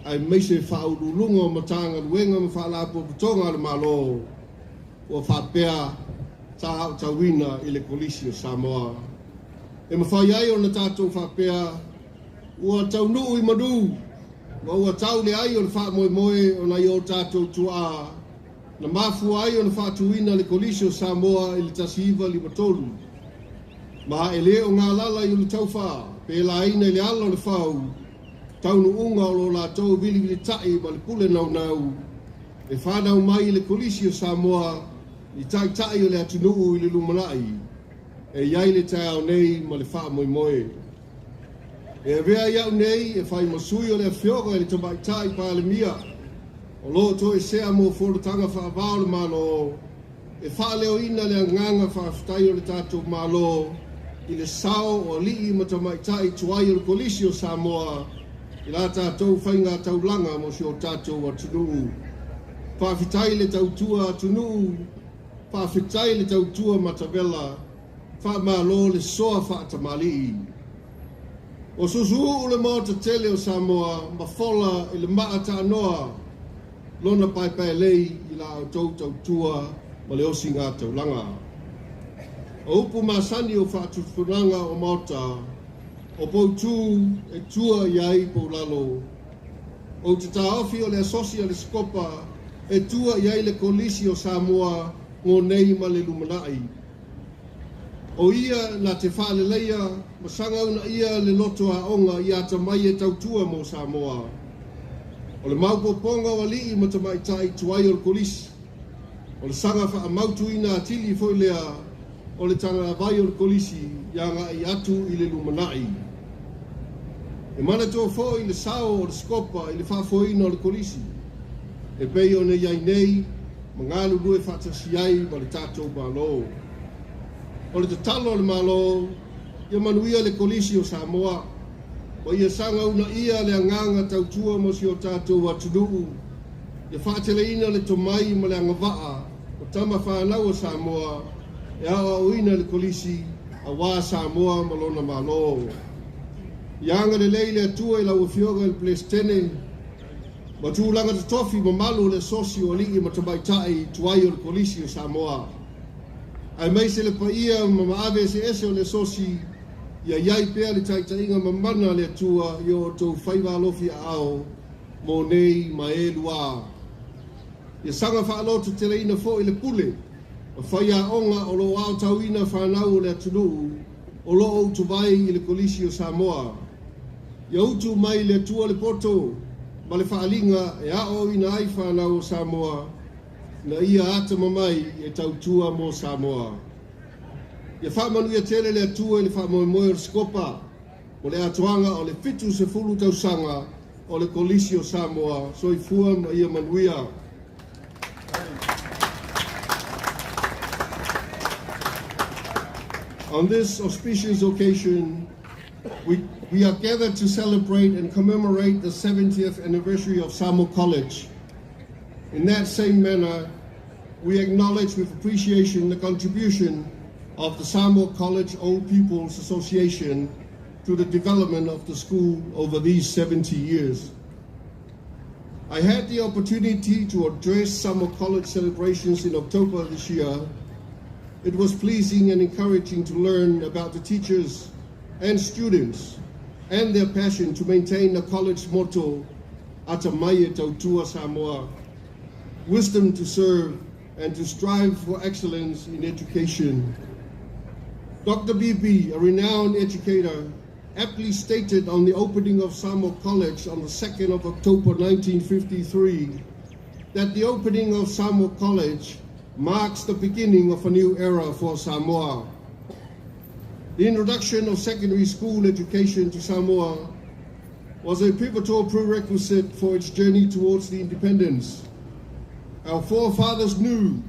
aemaise faauluuluga o Matagaluega ma Faalapotopotoga a le Malo ua faapea sa aotauina i le Kolisi o Samoa. E mafai ai ona tatou faapea ua taunuu i manu ma ua tau le ai o le faamoemoe o nai o tatou tuaa na mafua ai ona faatuina le Kolisi o Samoa i le 1953. Ma e le o galala i Ulutaufa pe laina i le ala o le fau taunuuga o lo latou vilivilitai ma le pule naunau e fanau mai i le Kolisi o Samoa i taitai o le atunuu i le lumanai e i ai le taeao nei ma le faamoemoe. E avea ia'u nei e fai ma sui o le afioga i le Tamaitai Palemia o lo o toesea mo fonotaga faava o le Malo e faaleoina le agaga faafetai o le tatou Malo i le sao o alii ma tamaitai tuai o le Kolisi o Samoa i la tatou faiga taulaga mo si o tatou atunuu. Faafetai le tautua atunuu, faafetai le tautua matavela, faamalo le soa faatamalii. O susuuu le maota tele o Samoa ma fola i le maa taanoa lona paepaelei i la outou tautua ma le osiga taulaga. O upu masani o faatufugaga o maota, o poutū e tua i ai poulalo. Ou te taofi o le asosi a le Sekopa e tua i ai le Kolisi o Samoa mo nei ma le lumanai. O ia na te faaleleia ma sagaunaia le loto aoga i atamai e tautua mo Samoa. O le maopoopoga o alii ma tamaitai tuai o le Kolisi, o le saga faamautuina atili foi lea o le tagavai o le Kolisi i agai atu i le lumanai. E manatua foi le sao o le Sekopa i le faafoeina o le Kolisi, e pei ona i ai nei ma galulue faatasi ai ma le tatou Malo. O le tatalo a le Malo, ia manuia le Kolisi o Samoa, ma ia sagaunaia le agaga tautua mo si o tatou atunuu, ia faateleina le tomai ma le agavaa o tama fanau o Samoa e aoaoina le Kolisi auā Samoa ma lona Malo. Ia agalelei le Atua i lau afioga i le Peresetene ma tulaga totofi mamalu o le asosi o alii ma tamaitai tuai o le Kolisi o Samoa, aemaise le paia ma maave eseese o le asosi, ia i ai pea le taitaiga mamana a le Atua i o outou faiva alofi aao mo nei ma e lua. Ia saga faalototeleina foi le pule ma faiaoga o lo o aotauina fanau o le atunuu o lo o utuvai i le Kolisi o Samoa. Ia utu mai le Atua le poto ma le faaliga e aoaoina ai fanau o Samoa na ia atamamai e tautua mo Samoa. Ia faamanuia tele le Atua i le faamoemoe o le Sekopa mo le atoaga o le 70 tausaga o le Kolisi o Samoa. Soifua ma ia manuia. On this auspicious occasion, we are gathered to celebrate and commemorate the 70th anniversary of Samoa College. In that same manner, we acknowledge with appreciation the contribution of the Samoa College Old Pupils Association to the development of the school over these 70 years. I had the opportunity to address Samoa College celebrations in October this year. It was pleasing and encouraging to learn about the teachers and students and their passion to maintain the college motto, Atamai e Tautua Samoa, wisdom to serve and to strive for excellence in education. Dr. Beebe, a renowned educator, aptly stated on the opening of Samoa College on the 2nd of October 1953 that the opening of Samoa College marks the beginning of a new era for Samoa. The introduction of secondary school education to Samoa was a pivotal prerequisite for its journey towards the independence. Our forefathers knew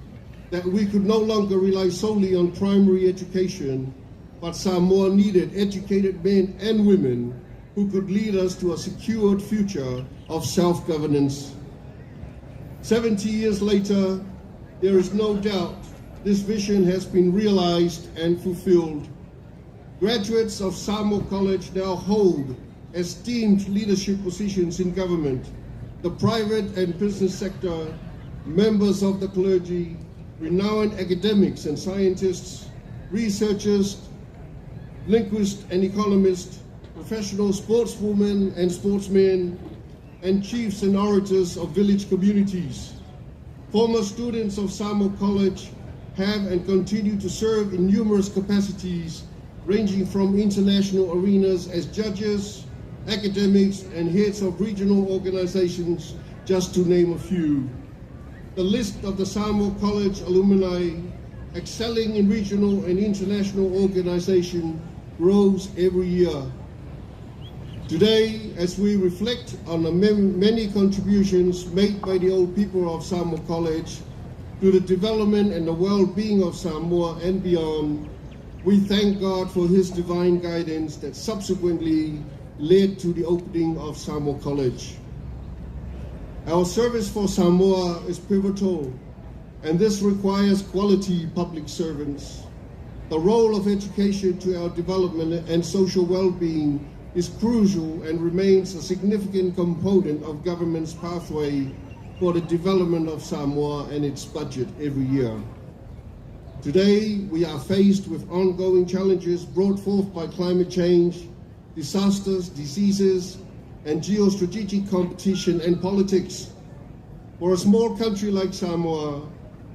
that we could no longer rely solely on primary education, but Samoa needed educated men and women who could lead us to a secured future of self-governance. 70 years later, there is no doubt this vision has been realized and fulfilled. Graduates of Samoa College now hold esteemed leadership positions in government, the private and business sector, members of the clergy, renowned academics and scientists, researchers, linguists and economists, professional sportswomen and sportsmen, and chiefs and orators of village communities. Former students of Samoa College have and continue to serve in numerous capacities, ranging from international arenas as judges, academics, and heads of regional organizations, just to name a few. The list of the Samoa College alumni excelling in regional and international organizations grows every year. Today, as we reflect on the many contributions made by the old people of Samoa College to the development and the well-being of Samoa and beyond, we thank God for His divine guidance that subsequently led to the opening of Samoa College. Our service for Samoa is pivotal, and this requires quality public servants. The role of education to our development and social well-being is crucial and remains a significant component of government's pathway for the development of Samoa and its budget every year. Today, we are faced with ongoing challenges brought forth by climate change, disasters, diseases, and geostrategic competition and politics. For a small country like Samoa,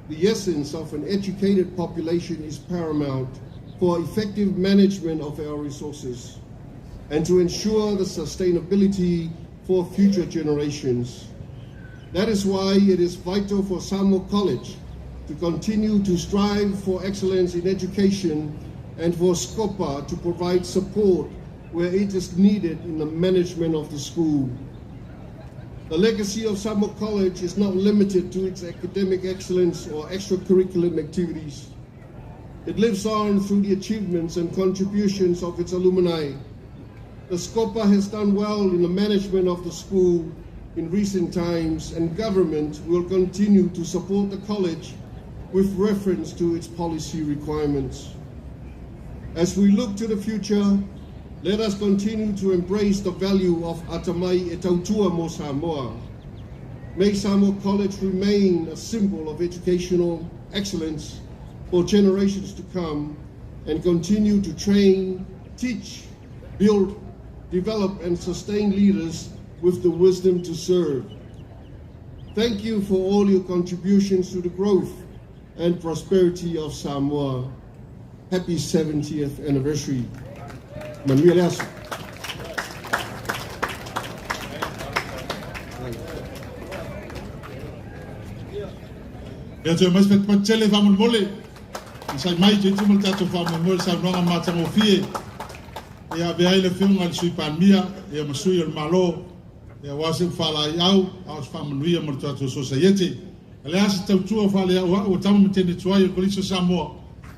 the essence of an educated population is paramount for effective management of our resources and to ensure the sustainability for future generations. That is why it is vital for Samoa College to continue to strive for excellence in education and for SCOPA to provide support where it is needed in the management of the school. The legacy of Samoa College is not limited to its academic excellence or extracurricular activities. It lives on through the achievements and contributions of its alumni. The SCOPA has done well in the management of the school in recent times, and government will continue to support the college with reference to its policy requirements. As we look to the future, let us continue to embrace the value of Atamai e Tautua mo Samoa. May Samoa College remain a symbol of educational excellence for generations to come and continue to train, teach, build, develop, and sustain leaders with the wisdom to serve. Thank you for all your contributions to the growth and prosperity of Samoa. Happy 70th anniversary. Manuia le aso. Ia toe mai se patupatu tele faamolemole. Onosai mai toeitiiti uma le tatou faamoemoe i le saunoaga matagofie e avea ai le Afioga i le Sui Palemia ia ma sui o le Malo aua se upu faalaeiau a o se faamanuia mo le tatou Sosaiete. O le a se tautua faaleauau a tama ma teine tuai o le Kolisi o Samoa,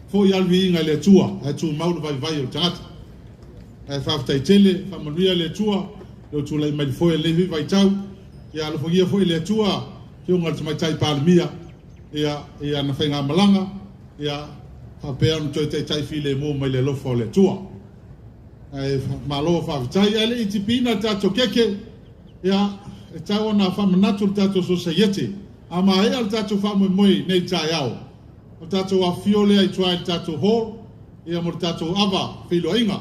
foi lava le viiga i le Atua ae tumau le vaivai o le tagata. Ae faafetai tele, faamanuia le Atua i lou tulai mai le foe i lenei foi vaitau. Ia alofagia foi e le Atua Afioga i le Tamaitai Palemia, ia, i ana faigamalaga, ia, faapea ona toe taitai filemu mai le alofa o le Atua. Ae malo faafetai. Ae le i tipiina le tatou keke, ia, e tau ona faamanatu le tatou sosaiete. A maea le tatou faamoemoe nei taeao, o tatou afifio lea i tua i le tatou hall, ia mo le tatou ava feiloaiga.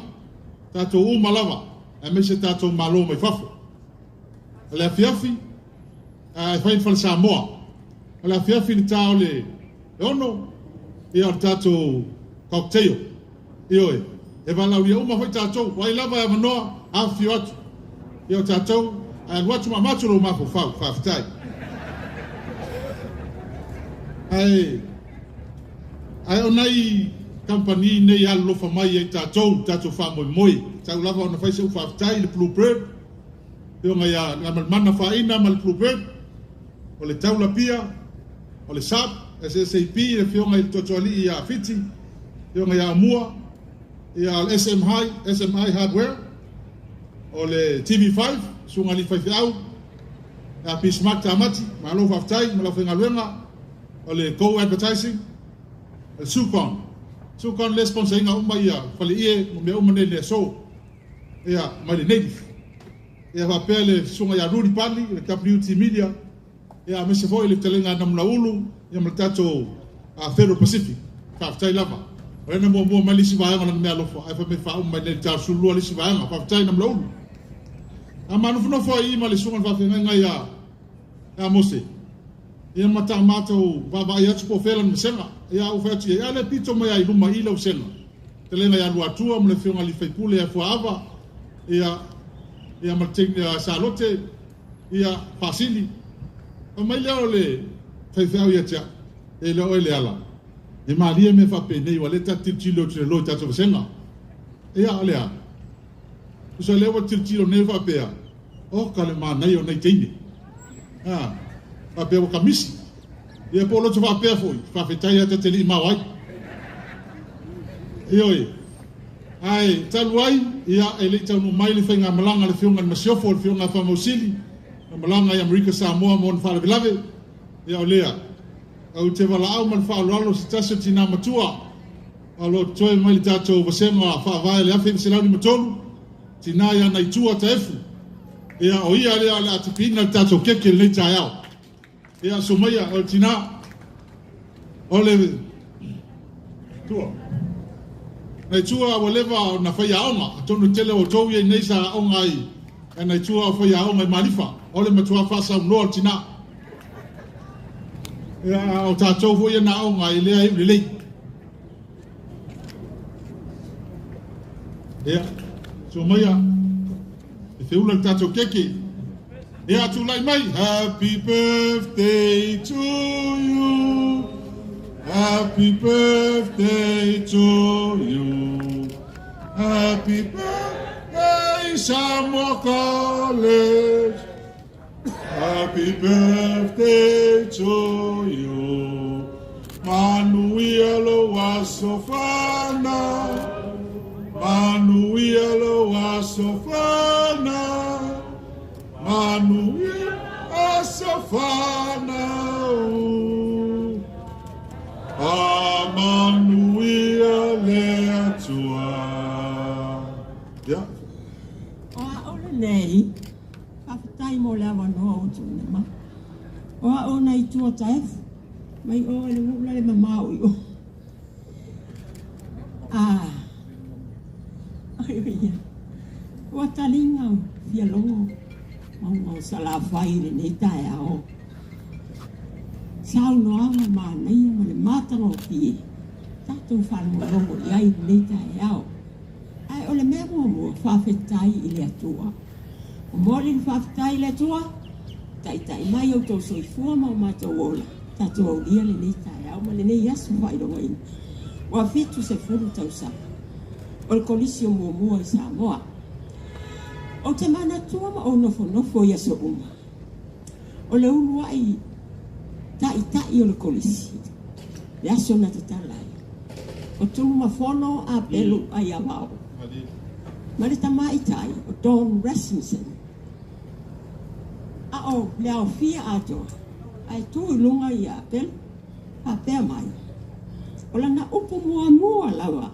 Tatou uma lava, aemaise tatou malo mai fafo. O le afiafi, e fai i le Fale Samoa. O le afiafi i le ta o le 6, ia o le tatou cocktail. Ioe, e valaaulia uma foi tatou, o ai lava e avanoa, afifio atu. Ia o tatou, ae alu atu ma avatu lou mafaufau, faafetai. Ae o nai kamupani nei alolofa mai ia i tatou, tatou faamoemoe. Tau lava ona fai se faafetai i le Blue Bird, afioga ia Galumalemana Faina ma le Blue Bird, o le Taula Pia, o le SAP, SSAP, le afioga i le Totoalii ia Fiti, afioga ia Amua, ia le SMI, SMI Hardware, o le TV5, Susuga Ali Faifeau, ia Bismarck Tamati, malo faafetai ma lau faigaluega, o le Go Advertising, o le Sucon, Sucon le sponsor ina uma ia faleie ma mea uma nei le aso, ia mai le Native. Ia faapea le susuga ia Rudy Padley, le WT Media, ia aemaise foi le fetalaiga a Namulauulu, ia ma le tatou Federal Pacific. Faafetai lava. O lea na muamua mai le isi vaega o lana mea alofa, ae fai mai faauma mai nei le ta 12 le isi vaega. Faafetai Namulauulu. A manofonofo ai i ma le susuga i le faafeagaiga ia Mose, ia ma ta matou vaavaai atu po o fea lana vasega. Ia ou fai atu i ai, a le pito mai ai luma i lau vasega. Fetalaiga ia Luatua ma le afioga i le sui usufono ia Fuaava, ia, ia ma le Salote, ia Faasili. Fai mai lea o le faifeau ia te au, e le o oe Leala, e malie mea faapenei, aua o lea ta te tilotilo atu i lalo i tatou vasega. Ia, o le a? Tusa o lea ua tilotilo nei faapea, oka le manaia o nei teine. A, faapea ua kamisi. Ia po o loto faapea foi, faafetai lava ta te le i mao ai. Ioe. Ae talu ai, ia, e le i taunuu mai le faigamalaga a le Afioga i le Masiofo, le Afioga ia Faamausili, na malaga i Amerika Samoa mo ona faalavelave, ia o lea, ou te valaau ma le faaaloalo se tasi o tina matua o lo o totoe mai le tatou vasega faavae i le 1953, tina ia Naitua Taefu. Ia, o ia lea o le a tipiina le tatou keke i lenei taeao. Ia, sumaia, o le tina, o le tua. Naitua ua leva ona faiaoga, atonu e tele o outou ia nei sa aoga ai, e Naitua o faiaoga i Malifa, o le matua faasaunoa o le tina. Ia, o tatou foi ia na aoga ai lea iu lelei. Ia, sumaia, e feula le tatou keke. Ia, tulai mai. Happy birthday to you. Happy birthday to you. Happy birthday, Samoa College. Happy birthday to you. Manuia lou aso fanau. Manuia lou aso fanau. Manuia aso fanau. A manuia le Atua. Ia. O a'u lenei, faafetai mo le avanoa ua tuuina mai. O a'u nai tua taefu, mai o i le nuu la le mamao i o. A, ai o ia, ua taliga o fia logo mauga o Salafai i lenei taeao. Saunoaga manaia ma le matagofie tatou faalogologo i ai i lenei taeao. Ae o le mea muamua, faafetai i le Atua. Momoli le faafetai i le Atua, taitai mai outou soifua ma o matou ola, tatou aulia lenei taeao ma lenei aso faailogaina. Ua 70 tausaga o le Kolisi o muamua i Samoa. Ou te manatua ma ou nofonofo i aso uma, o le uluai taitai o le Kolisi, le aso na tatala ai, o Tunumafono Apelu Aiavao ma le tamaitai o Don Rasmussen. A o le aofia atoa, Ae tu i luga ia Apelo, faapea mai, O lana upu muamua lava,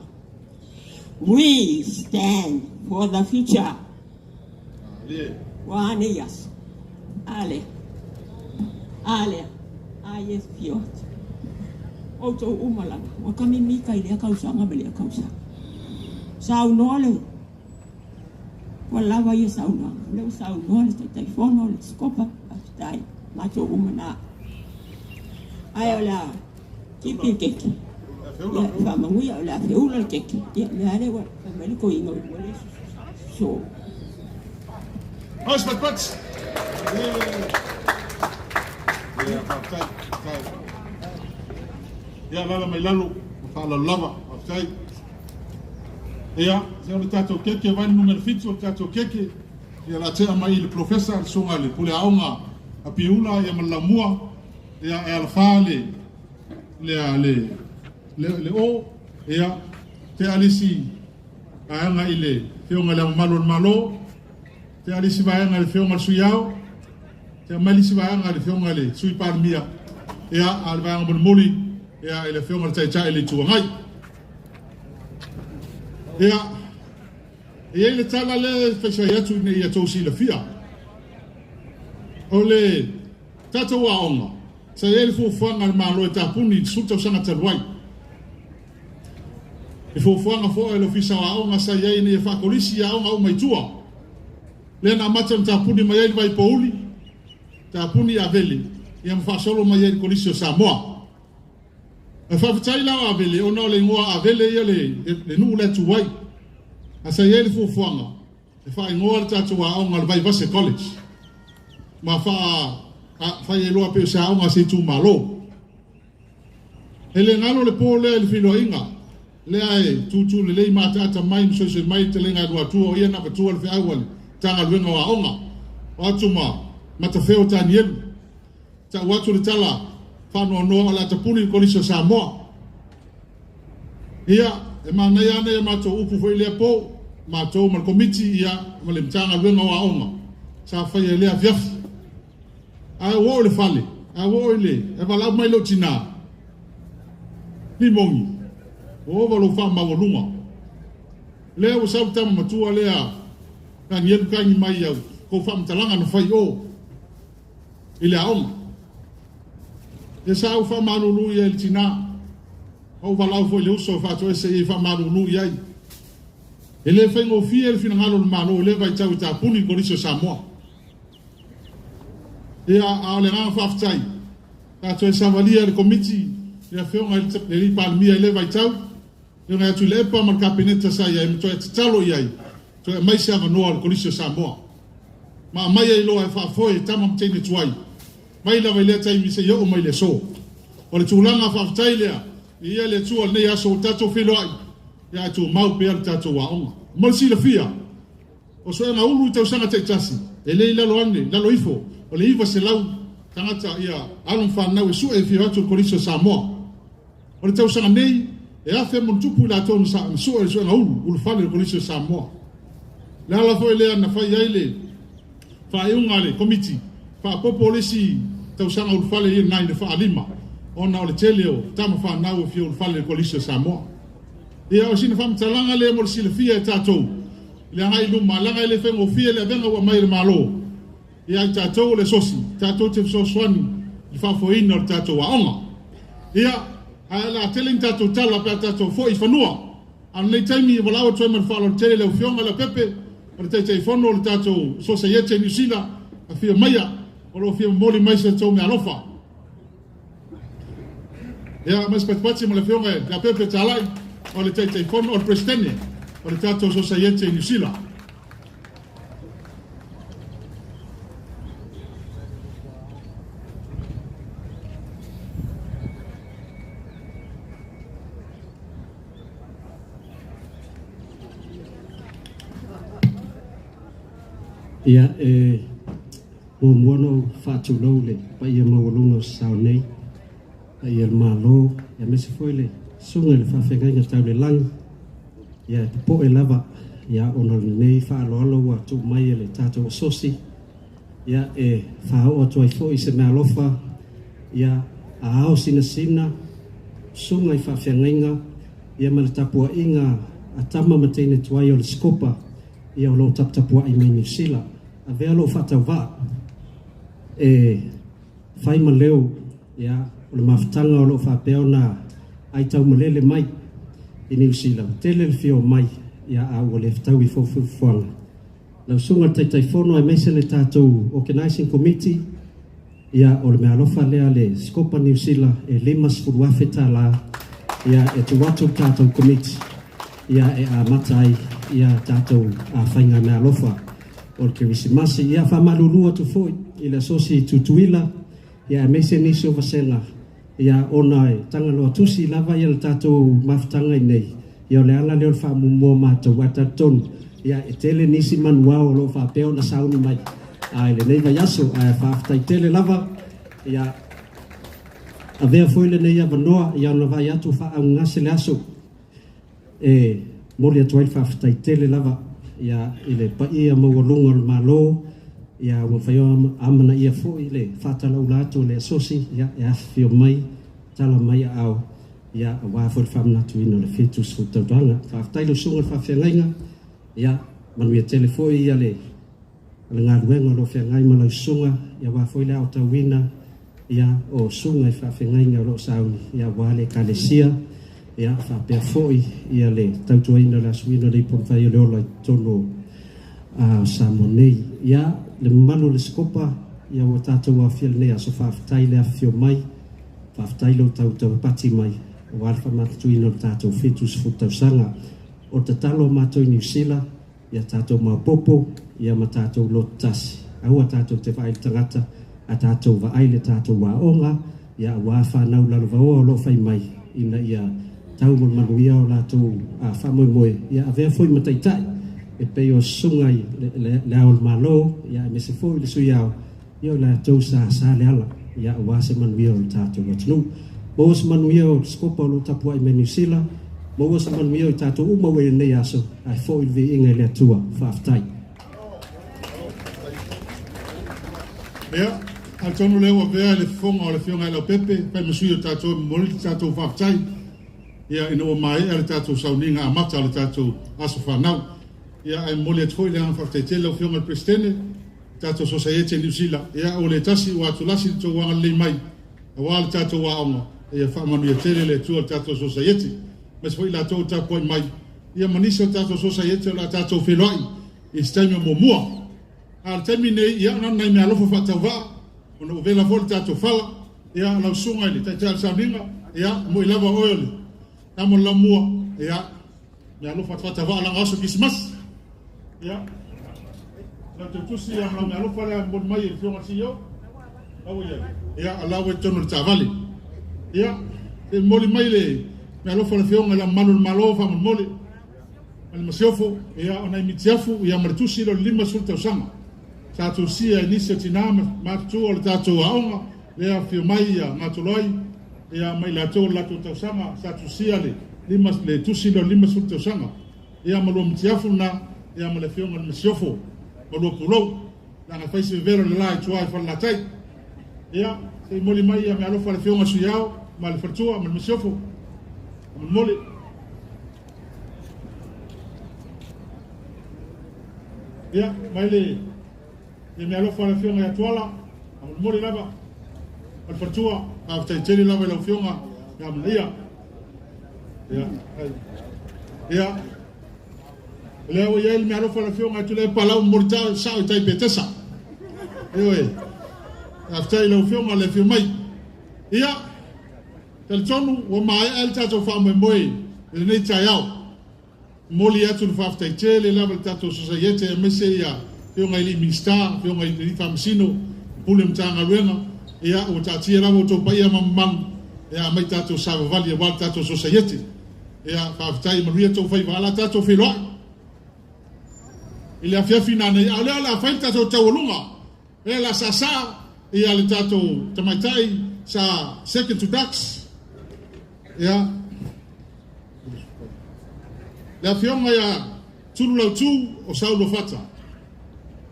We stand for the future. Ua a nei aso? A lea? A lea? A ia e fio atu. Outou uma lava, ua kamimika i lea kausaga ma lea kausaga. Saunoa le Ua lava ia saunoaga. O lea ua saunoa le Taitaifono, le Sikopa, faafetai, matou uma na. Ae o le a tipi le keke. Ia, faamanuia, o le a feula le keke. Ia, mea lea ua fai mai le toeaina ua le so. Nice, but but. Ia, faafetai, faafetai. Ia, lala mai lalo, ma faaaloalo lava, faafetai. Ia, se o le tatou keke, vai le numera 7 o le tatou keke. Ia, la tea mai i le Professor, le susuga i le pule aoga a Piula, ia ma le Laumua. Ia, e alafa le, le, le, le, le o, ia, tea le isi vaega i le Afioga i le Ao Mamalu o le Malo, tea le isi vaega i le Afioga i le Sui Ao, tea mai le isi vaega i le Afioga i le Sui Palemia, ia, a o le vaega mulimuli, ia, i le Afioga i le Taitai o le Itu Agai. Ia, e i ai le tala lea e faisai atu ina ia tou silafia, o le tatou aoga, sa i ai le fuafuaga a le Malo e tapuni i le 10 tausaga talu ai. Le fuafuaga foi a le Ofisa o Aoga sa i ai ina ia faakolisi i aoga uma i tua. Lea na amata ona tapuni mai ai le Vaipouli, tapuni i Avele, ia ma faasolo mai ai i le Kolisi o Samoa. Ae faafetai la o Avele ona o le igoa Avele ia le, le nuu la e tu ai. Ae sa i ai le fuafuaga e faaigoa le tatou aoga o le Vaivase College ma faa, a, fai ai loa pei o se aoga a se itumalo. E le galo le po lea i le feiloaiga lea e tūtū lelei ma ataata mai ma soisoi mai le taleiga a Luatua o ia na avatua le feau a le Matagaluega o Aoga o atu ma Matafeo Tanielu. Tau atu le tala faanoanoa o le a tapuni le Kolisi o Samoa. Ia, e manaia ana ia matou upu foi i lea po, matou ma le Komiti, ia, ma le Matagaluega o Aoga, sa faia i lea afiafi. Ae ua oo i le fale, ae ua oo i le, e valaau mai lou tinā, Limogi, ua ova lou faamaualuga. Lea ua sau le tama matua lea, Tanielu Kaini mai i au kou faamatalaga na fai i o i le aoga. Ia sa ou faamalulu i ai i le tinā, ma ou valaau foi i le uso e faatoese i ai faamalulu i ai. E le faigofie le finagalo o le Malo i lea vaitau e tapuni le Kolisi o Samoa. Ia, a o le agaga faafetai, sa toe savalia e le Komiti le Afioga i le Alii Palemia i lea vaitau, Afioga ia Tuilaepa ma le Kapeneta sa i ai ma toe tatalo i ai, toe aumai se avanoa o le Kolisi o Samoa. Ma aumai ai loa e faafoe e tama ma teine tuai, mai lava i lea taimi seia oo mai i le aso. O le tulaga faafetai lea, viia le Atua i lenei aso ua tatou feiloai, ia ae tumau pea le tatou aoga. Mo le silafia, O suega ulu i tausaga taitasi, e le i lalo ane, lalo ifo o le 900 tagata ia alo ma fanau e sue e fia o atu i le Kolisi o Samoa. O le tausaga nei, e 1000+ i latou na sue i le suega ulu, ulufale i le Kolisi o Samoa. O le ala foi lea na fai ai le faaiuga a le Komiti, faaopoopo le isi tausaga ulufale ia nai le faalima, ona o le tele o tama fanau e fia ulufale i le Kolisi o Samoa. Ia, o sina faamatalaga lea mo le silafia e tatou i le agai i luma, leaga e le faigofie le avega ua aumai e le Malo ia i tatou o le Asosi, tatou te fesoasoani i le faafoeina o le tatou aoga. Ia, ae o le a tele ni tatou tala pe a tatou foi i fanua. A o lenei taimi, e valaau atu ai ma le faaaloalo tele i lau Afioga Leaupepe, o le Taitaifono o le tatou Sosaiete i Niu Sila, afio maia, o lo o fia momoli mai se tou meaalofa. Ia, ma se patipati ma le Afioga ia Pepe Talai, o le Taitaifono, o le Peresetene o le tatou Sosaiete i Niu Sila. Ia, e Muamua ona ou faatulou le paia maualuga o Sasae nei, paia o le Malo, aemaise foi le susuga i le faafeagaiga tau le lagi, ia e popoe lava ia ona o lenei faaaloalo ua tuu mai e le tatou asosi, ia e faaoo atu ai foi se meaalofa Ia, a ao sinasina, susuga i faafeagaiga, ia ma le tapuaiga a tama ma teine tuai o le Sikopa, ia o lo o taputapuai mai Niu Sila. Avea lou faatauvaa e fai ma leo, ia, o le mafutaga o lo o faapea ona aitaumalele mai i Niu Sila, ua tele le fia omai, ia, a ua le fetaui foi fuafuaga. Lau Susuga i le Taitaifono aemaise le tatou Organising Committee, Ia, o le meaalofa lea a le Sikopa Niu Sila e $50,000 ia e tuu atu le tatou Komiti ia e amata ai ia tatou faiga meaalofa o le Kerisimasi. Ia faamalulu atu foi i le Asosi i Tutuila ia aemaise nisi o vasega ia ona e tagaloa tusi lava ia le tatou mafutaga i nei. Ia o le ala lea o le faamuamua o matou, ae talitonu, ia e tele nisi manuao o lo o faapea ona sauni mai i lenei vaiaso, ae faafetai tele lava. Ia avea foi lenei avanoa ia ona vaai atu faaaaogagase le aso e momoli atu ai le faafetai tele lava ia i le paia maualuga o le Malo, ia ua mafai ona amanaia foi le faatalaula atu o le Asosi ia e afifio mai, tala mai aao Ia, aua foi le faamanatuina o le 70 tausaga. Faafetai lau Susuga i le Faafeagaiga, ia, manuia tele foi ia le le galuega o lo o feagai ma lau Susuga, ia aua foi le aotauina ia o Susuga i Faafeagaiga o lo o sauni, ia aua le Ekalesia, ia faapea foi ia le tautuaina o le asuina o le ipu mafai o le ola i totonu o Samoa nei. Ia, le mamalu o le Sikopa, ia ua tatou aofia i lenei aso, faafetai le afifio mai. Faafetai lou tautauapati mai aua le faamatatuina o le tatou 70 tausaga. O le tatalo a matou i Niu Sila, ia tatou maopoopo ia ma tatou loto tasi. Aua tatou te vaai i le tagata, ae tatou vaai i le tatou aoga, ia aua fanau lalovaoa o lo o fai mai ina ia tau ma le manuia o latou faamoemoe, ia avea foi ma taitai e pei o susuga i Le Ao o le Malo, ia aemaise foi le Sui Ao, Ia o latou sa sa le ala, ia aua se manuia o le tatou atunuu. Maua se manuia o le Sikopa o lo o tapuai mai Niu Sila, maua se manuia o i tatou uma ua i lenei aso, ae foi le viiga i le Atua. Faafetai. Ia, atonu lea ua avea le fofoga o le Afioga ia Leaupepe e fai ma sui o tatou e momoli le tatou faafetai, ia, ina ua maea le tatou sauniga amata o le tatou aso fanau. Ia, ae momoli atu foi le agaga faafetai tele i lau Afioga i le Peresetene, tatou Sosaiete Niu Sila, ia ua le tasi ua atulasi le tou agalelei mai aua le tatou aoga, ia faamanuia tele le Atua i le tatou Sosaiete, aemaise foi i latou o tapuai mai, ia ma nisi o tatou Sosaiete o le a tatou feiloai i se taimi o muamua. A o le taimi lenei, ia na o ni nai meaalofa faatauvaa, ona ua vela foi le tatou fala, ia lau susuga i le Taitai o le Sauniga, ia moi lava oe o le tama o le laumua, ia Meaalofa faatavaa laga aso Kerisimasi. Ia. Lau tautusi ia ma lau meaalofa lea momoli mai e le Afioga i le CEO. La ua i ai. Ia, la ua i totonu o le taavale. Ia, se momoli mai le meaalofa a le Afioga i le Mamalu o le Malo faamolemole ma le Masiofo, ia, o nai mitiafu, ia, ma le tusi lea o le 50 tausaga sa tusia e nisi o tina ma matutua o le tatou aoga lea afifio mai ia Gatoloai ia ma i latou o le latou tausaga sa tusia le lima le tusi lea o le 50 tausaga ia ma lua mitiafu lena ia ma le afioga i le Masiofo ma lua pulou leaga e fai se vevela o le la i tua i Falelatai ia se i moli mai ia meaalofa a le afioga Suiao ma le faletua ma le Masiofo molimoli. Ia mai le Ia meaalofa le Afioga ia Tuala, faamolemole lava ma le faletua, faafetai tele lava i lau Afioga le amanaia. Ia, ia, o lea ua i ai le meaalofa le Afioga ia Tuilaepa Palau momoli tau sao i tai Petesa. Ioe, faafetai i lau Afioga le afio mai. Ia, talitonu ua maea le tatou faamoemoe i lenei taeao. Momoli atu le faafetai tele lava i le tatou Sosaiete aemaise ia Afioga i Alii Minisita, Afioga i Alii Faamasino, Pule o Matagaluega, ia ua taatia lava outou paia ma mamalu ia aumai tatou savavali aua le tatou Sosaiete. Ia faafetai, manuia tou faiva, ae o le a tatou feiloai i le afiafi nanei, a o lea o le a fai le tatou taualuga, lea o le a saasaa ia le tatou tamaitai sa second to ducks, ia Le Afioga ia Tulu Lautu o Saulo Fata.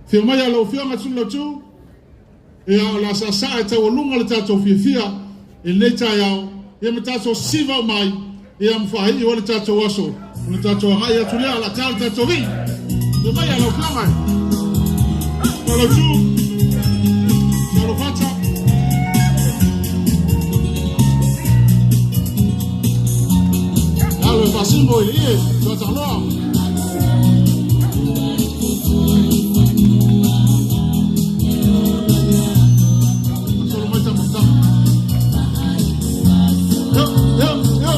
Afio mai a lau Afioga Tulu Lautu. Ia, o le a saasaa e taualuga le tatou fiafia i lenei taeao, ia ma tatou sivao mai, ia ma faaiu ai le tatou aso. O le tatou agai atu lea, o le a ta le tatou vii. Ia mai lau Afioga e. Lau tu, Salofata. Alo e faasimo i le ie, tuataloa. Solo mai tama tama. Yo, yo, yo.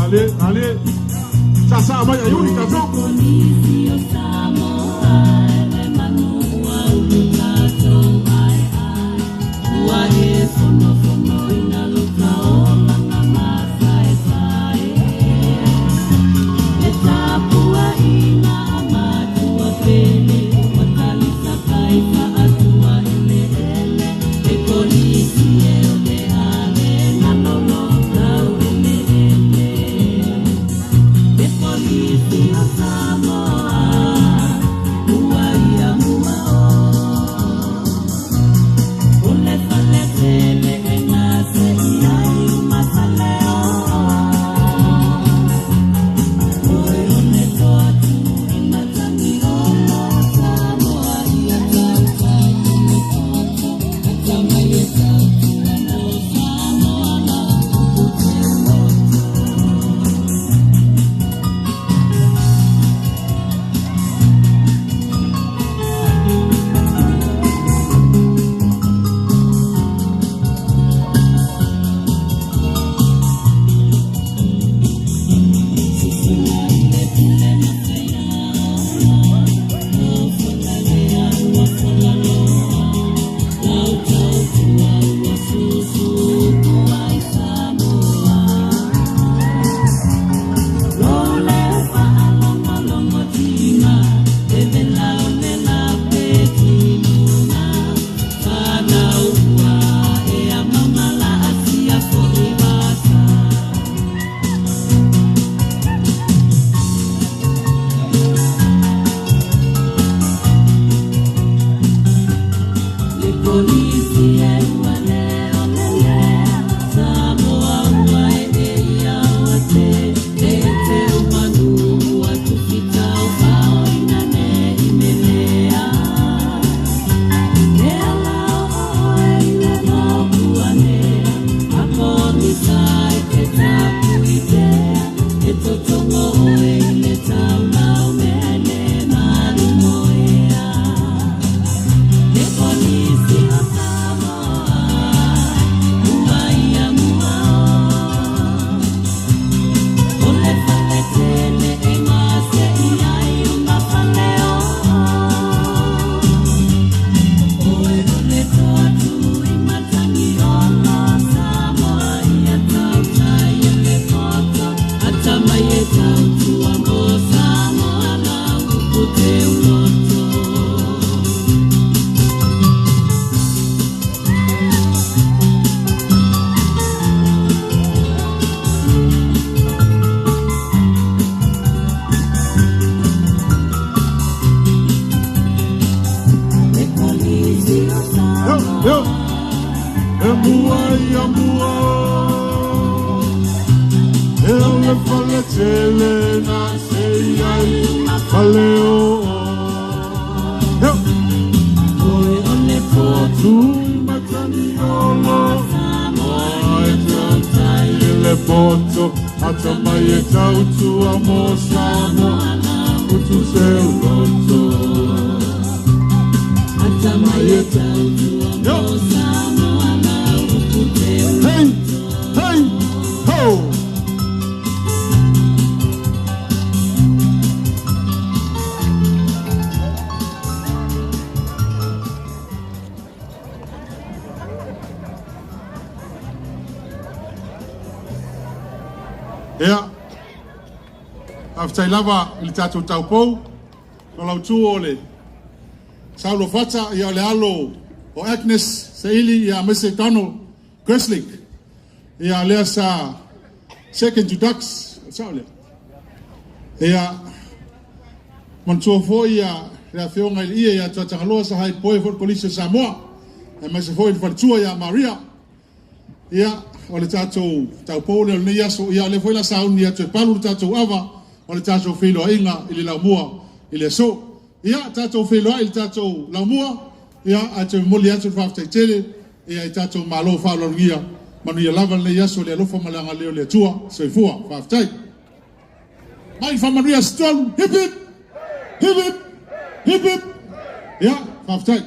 Ale, ale. Sasa mai ayuni tatou. Yo, yo. E mua ia mua. E o le fale tele na se ai fale o. Yo. Tu matani olo. Ai tautai le poto. Ata mai e tautua mo Samoa. Utu se uloto. Yo. Hey, hey, ho. Ia, faafetai lava i le tatou taupou. Lautu o le Saulo Fata, ia o le alo o Agnes Saili, ia aemaise Donald Greslick, ia lea sa second to Ducks, sao lea. Ia, manatua foi ia le afioga i le ia ia Tuatagaloa sa haipoe foi le Kolisi o Samoa, aemaise foi le faletua ia Maria. Ia, o le tatou taupou lea o lenei aso, ia o lea foi la sauni atu e palu le tatou ava o le tatou feiloaiga i le laumua i le aso. Ia, tatou feiloai i le tatou laumua, ia, ae toe momoli atu le faafetai tele, ia i tatou malo faaaloalogia, manuia lava lenei aso i le alofa ma le agalelei o le Atua. Soifua, faafetai. Mai faamanuia aso tolu, hip hip, hip hip, hip hip. Ia, faafetai.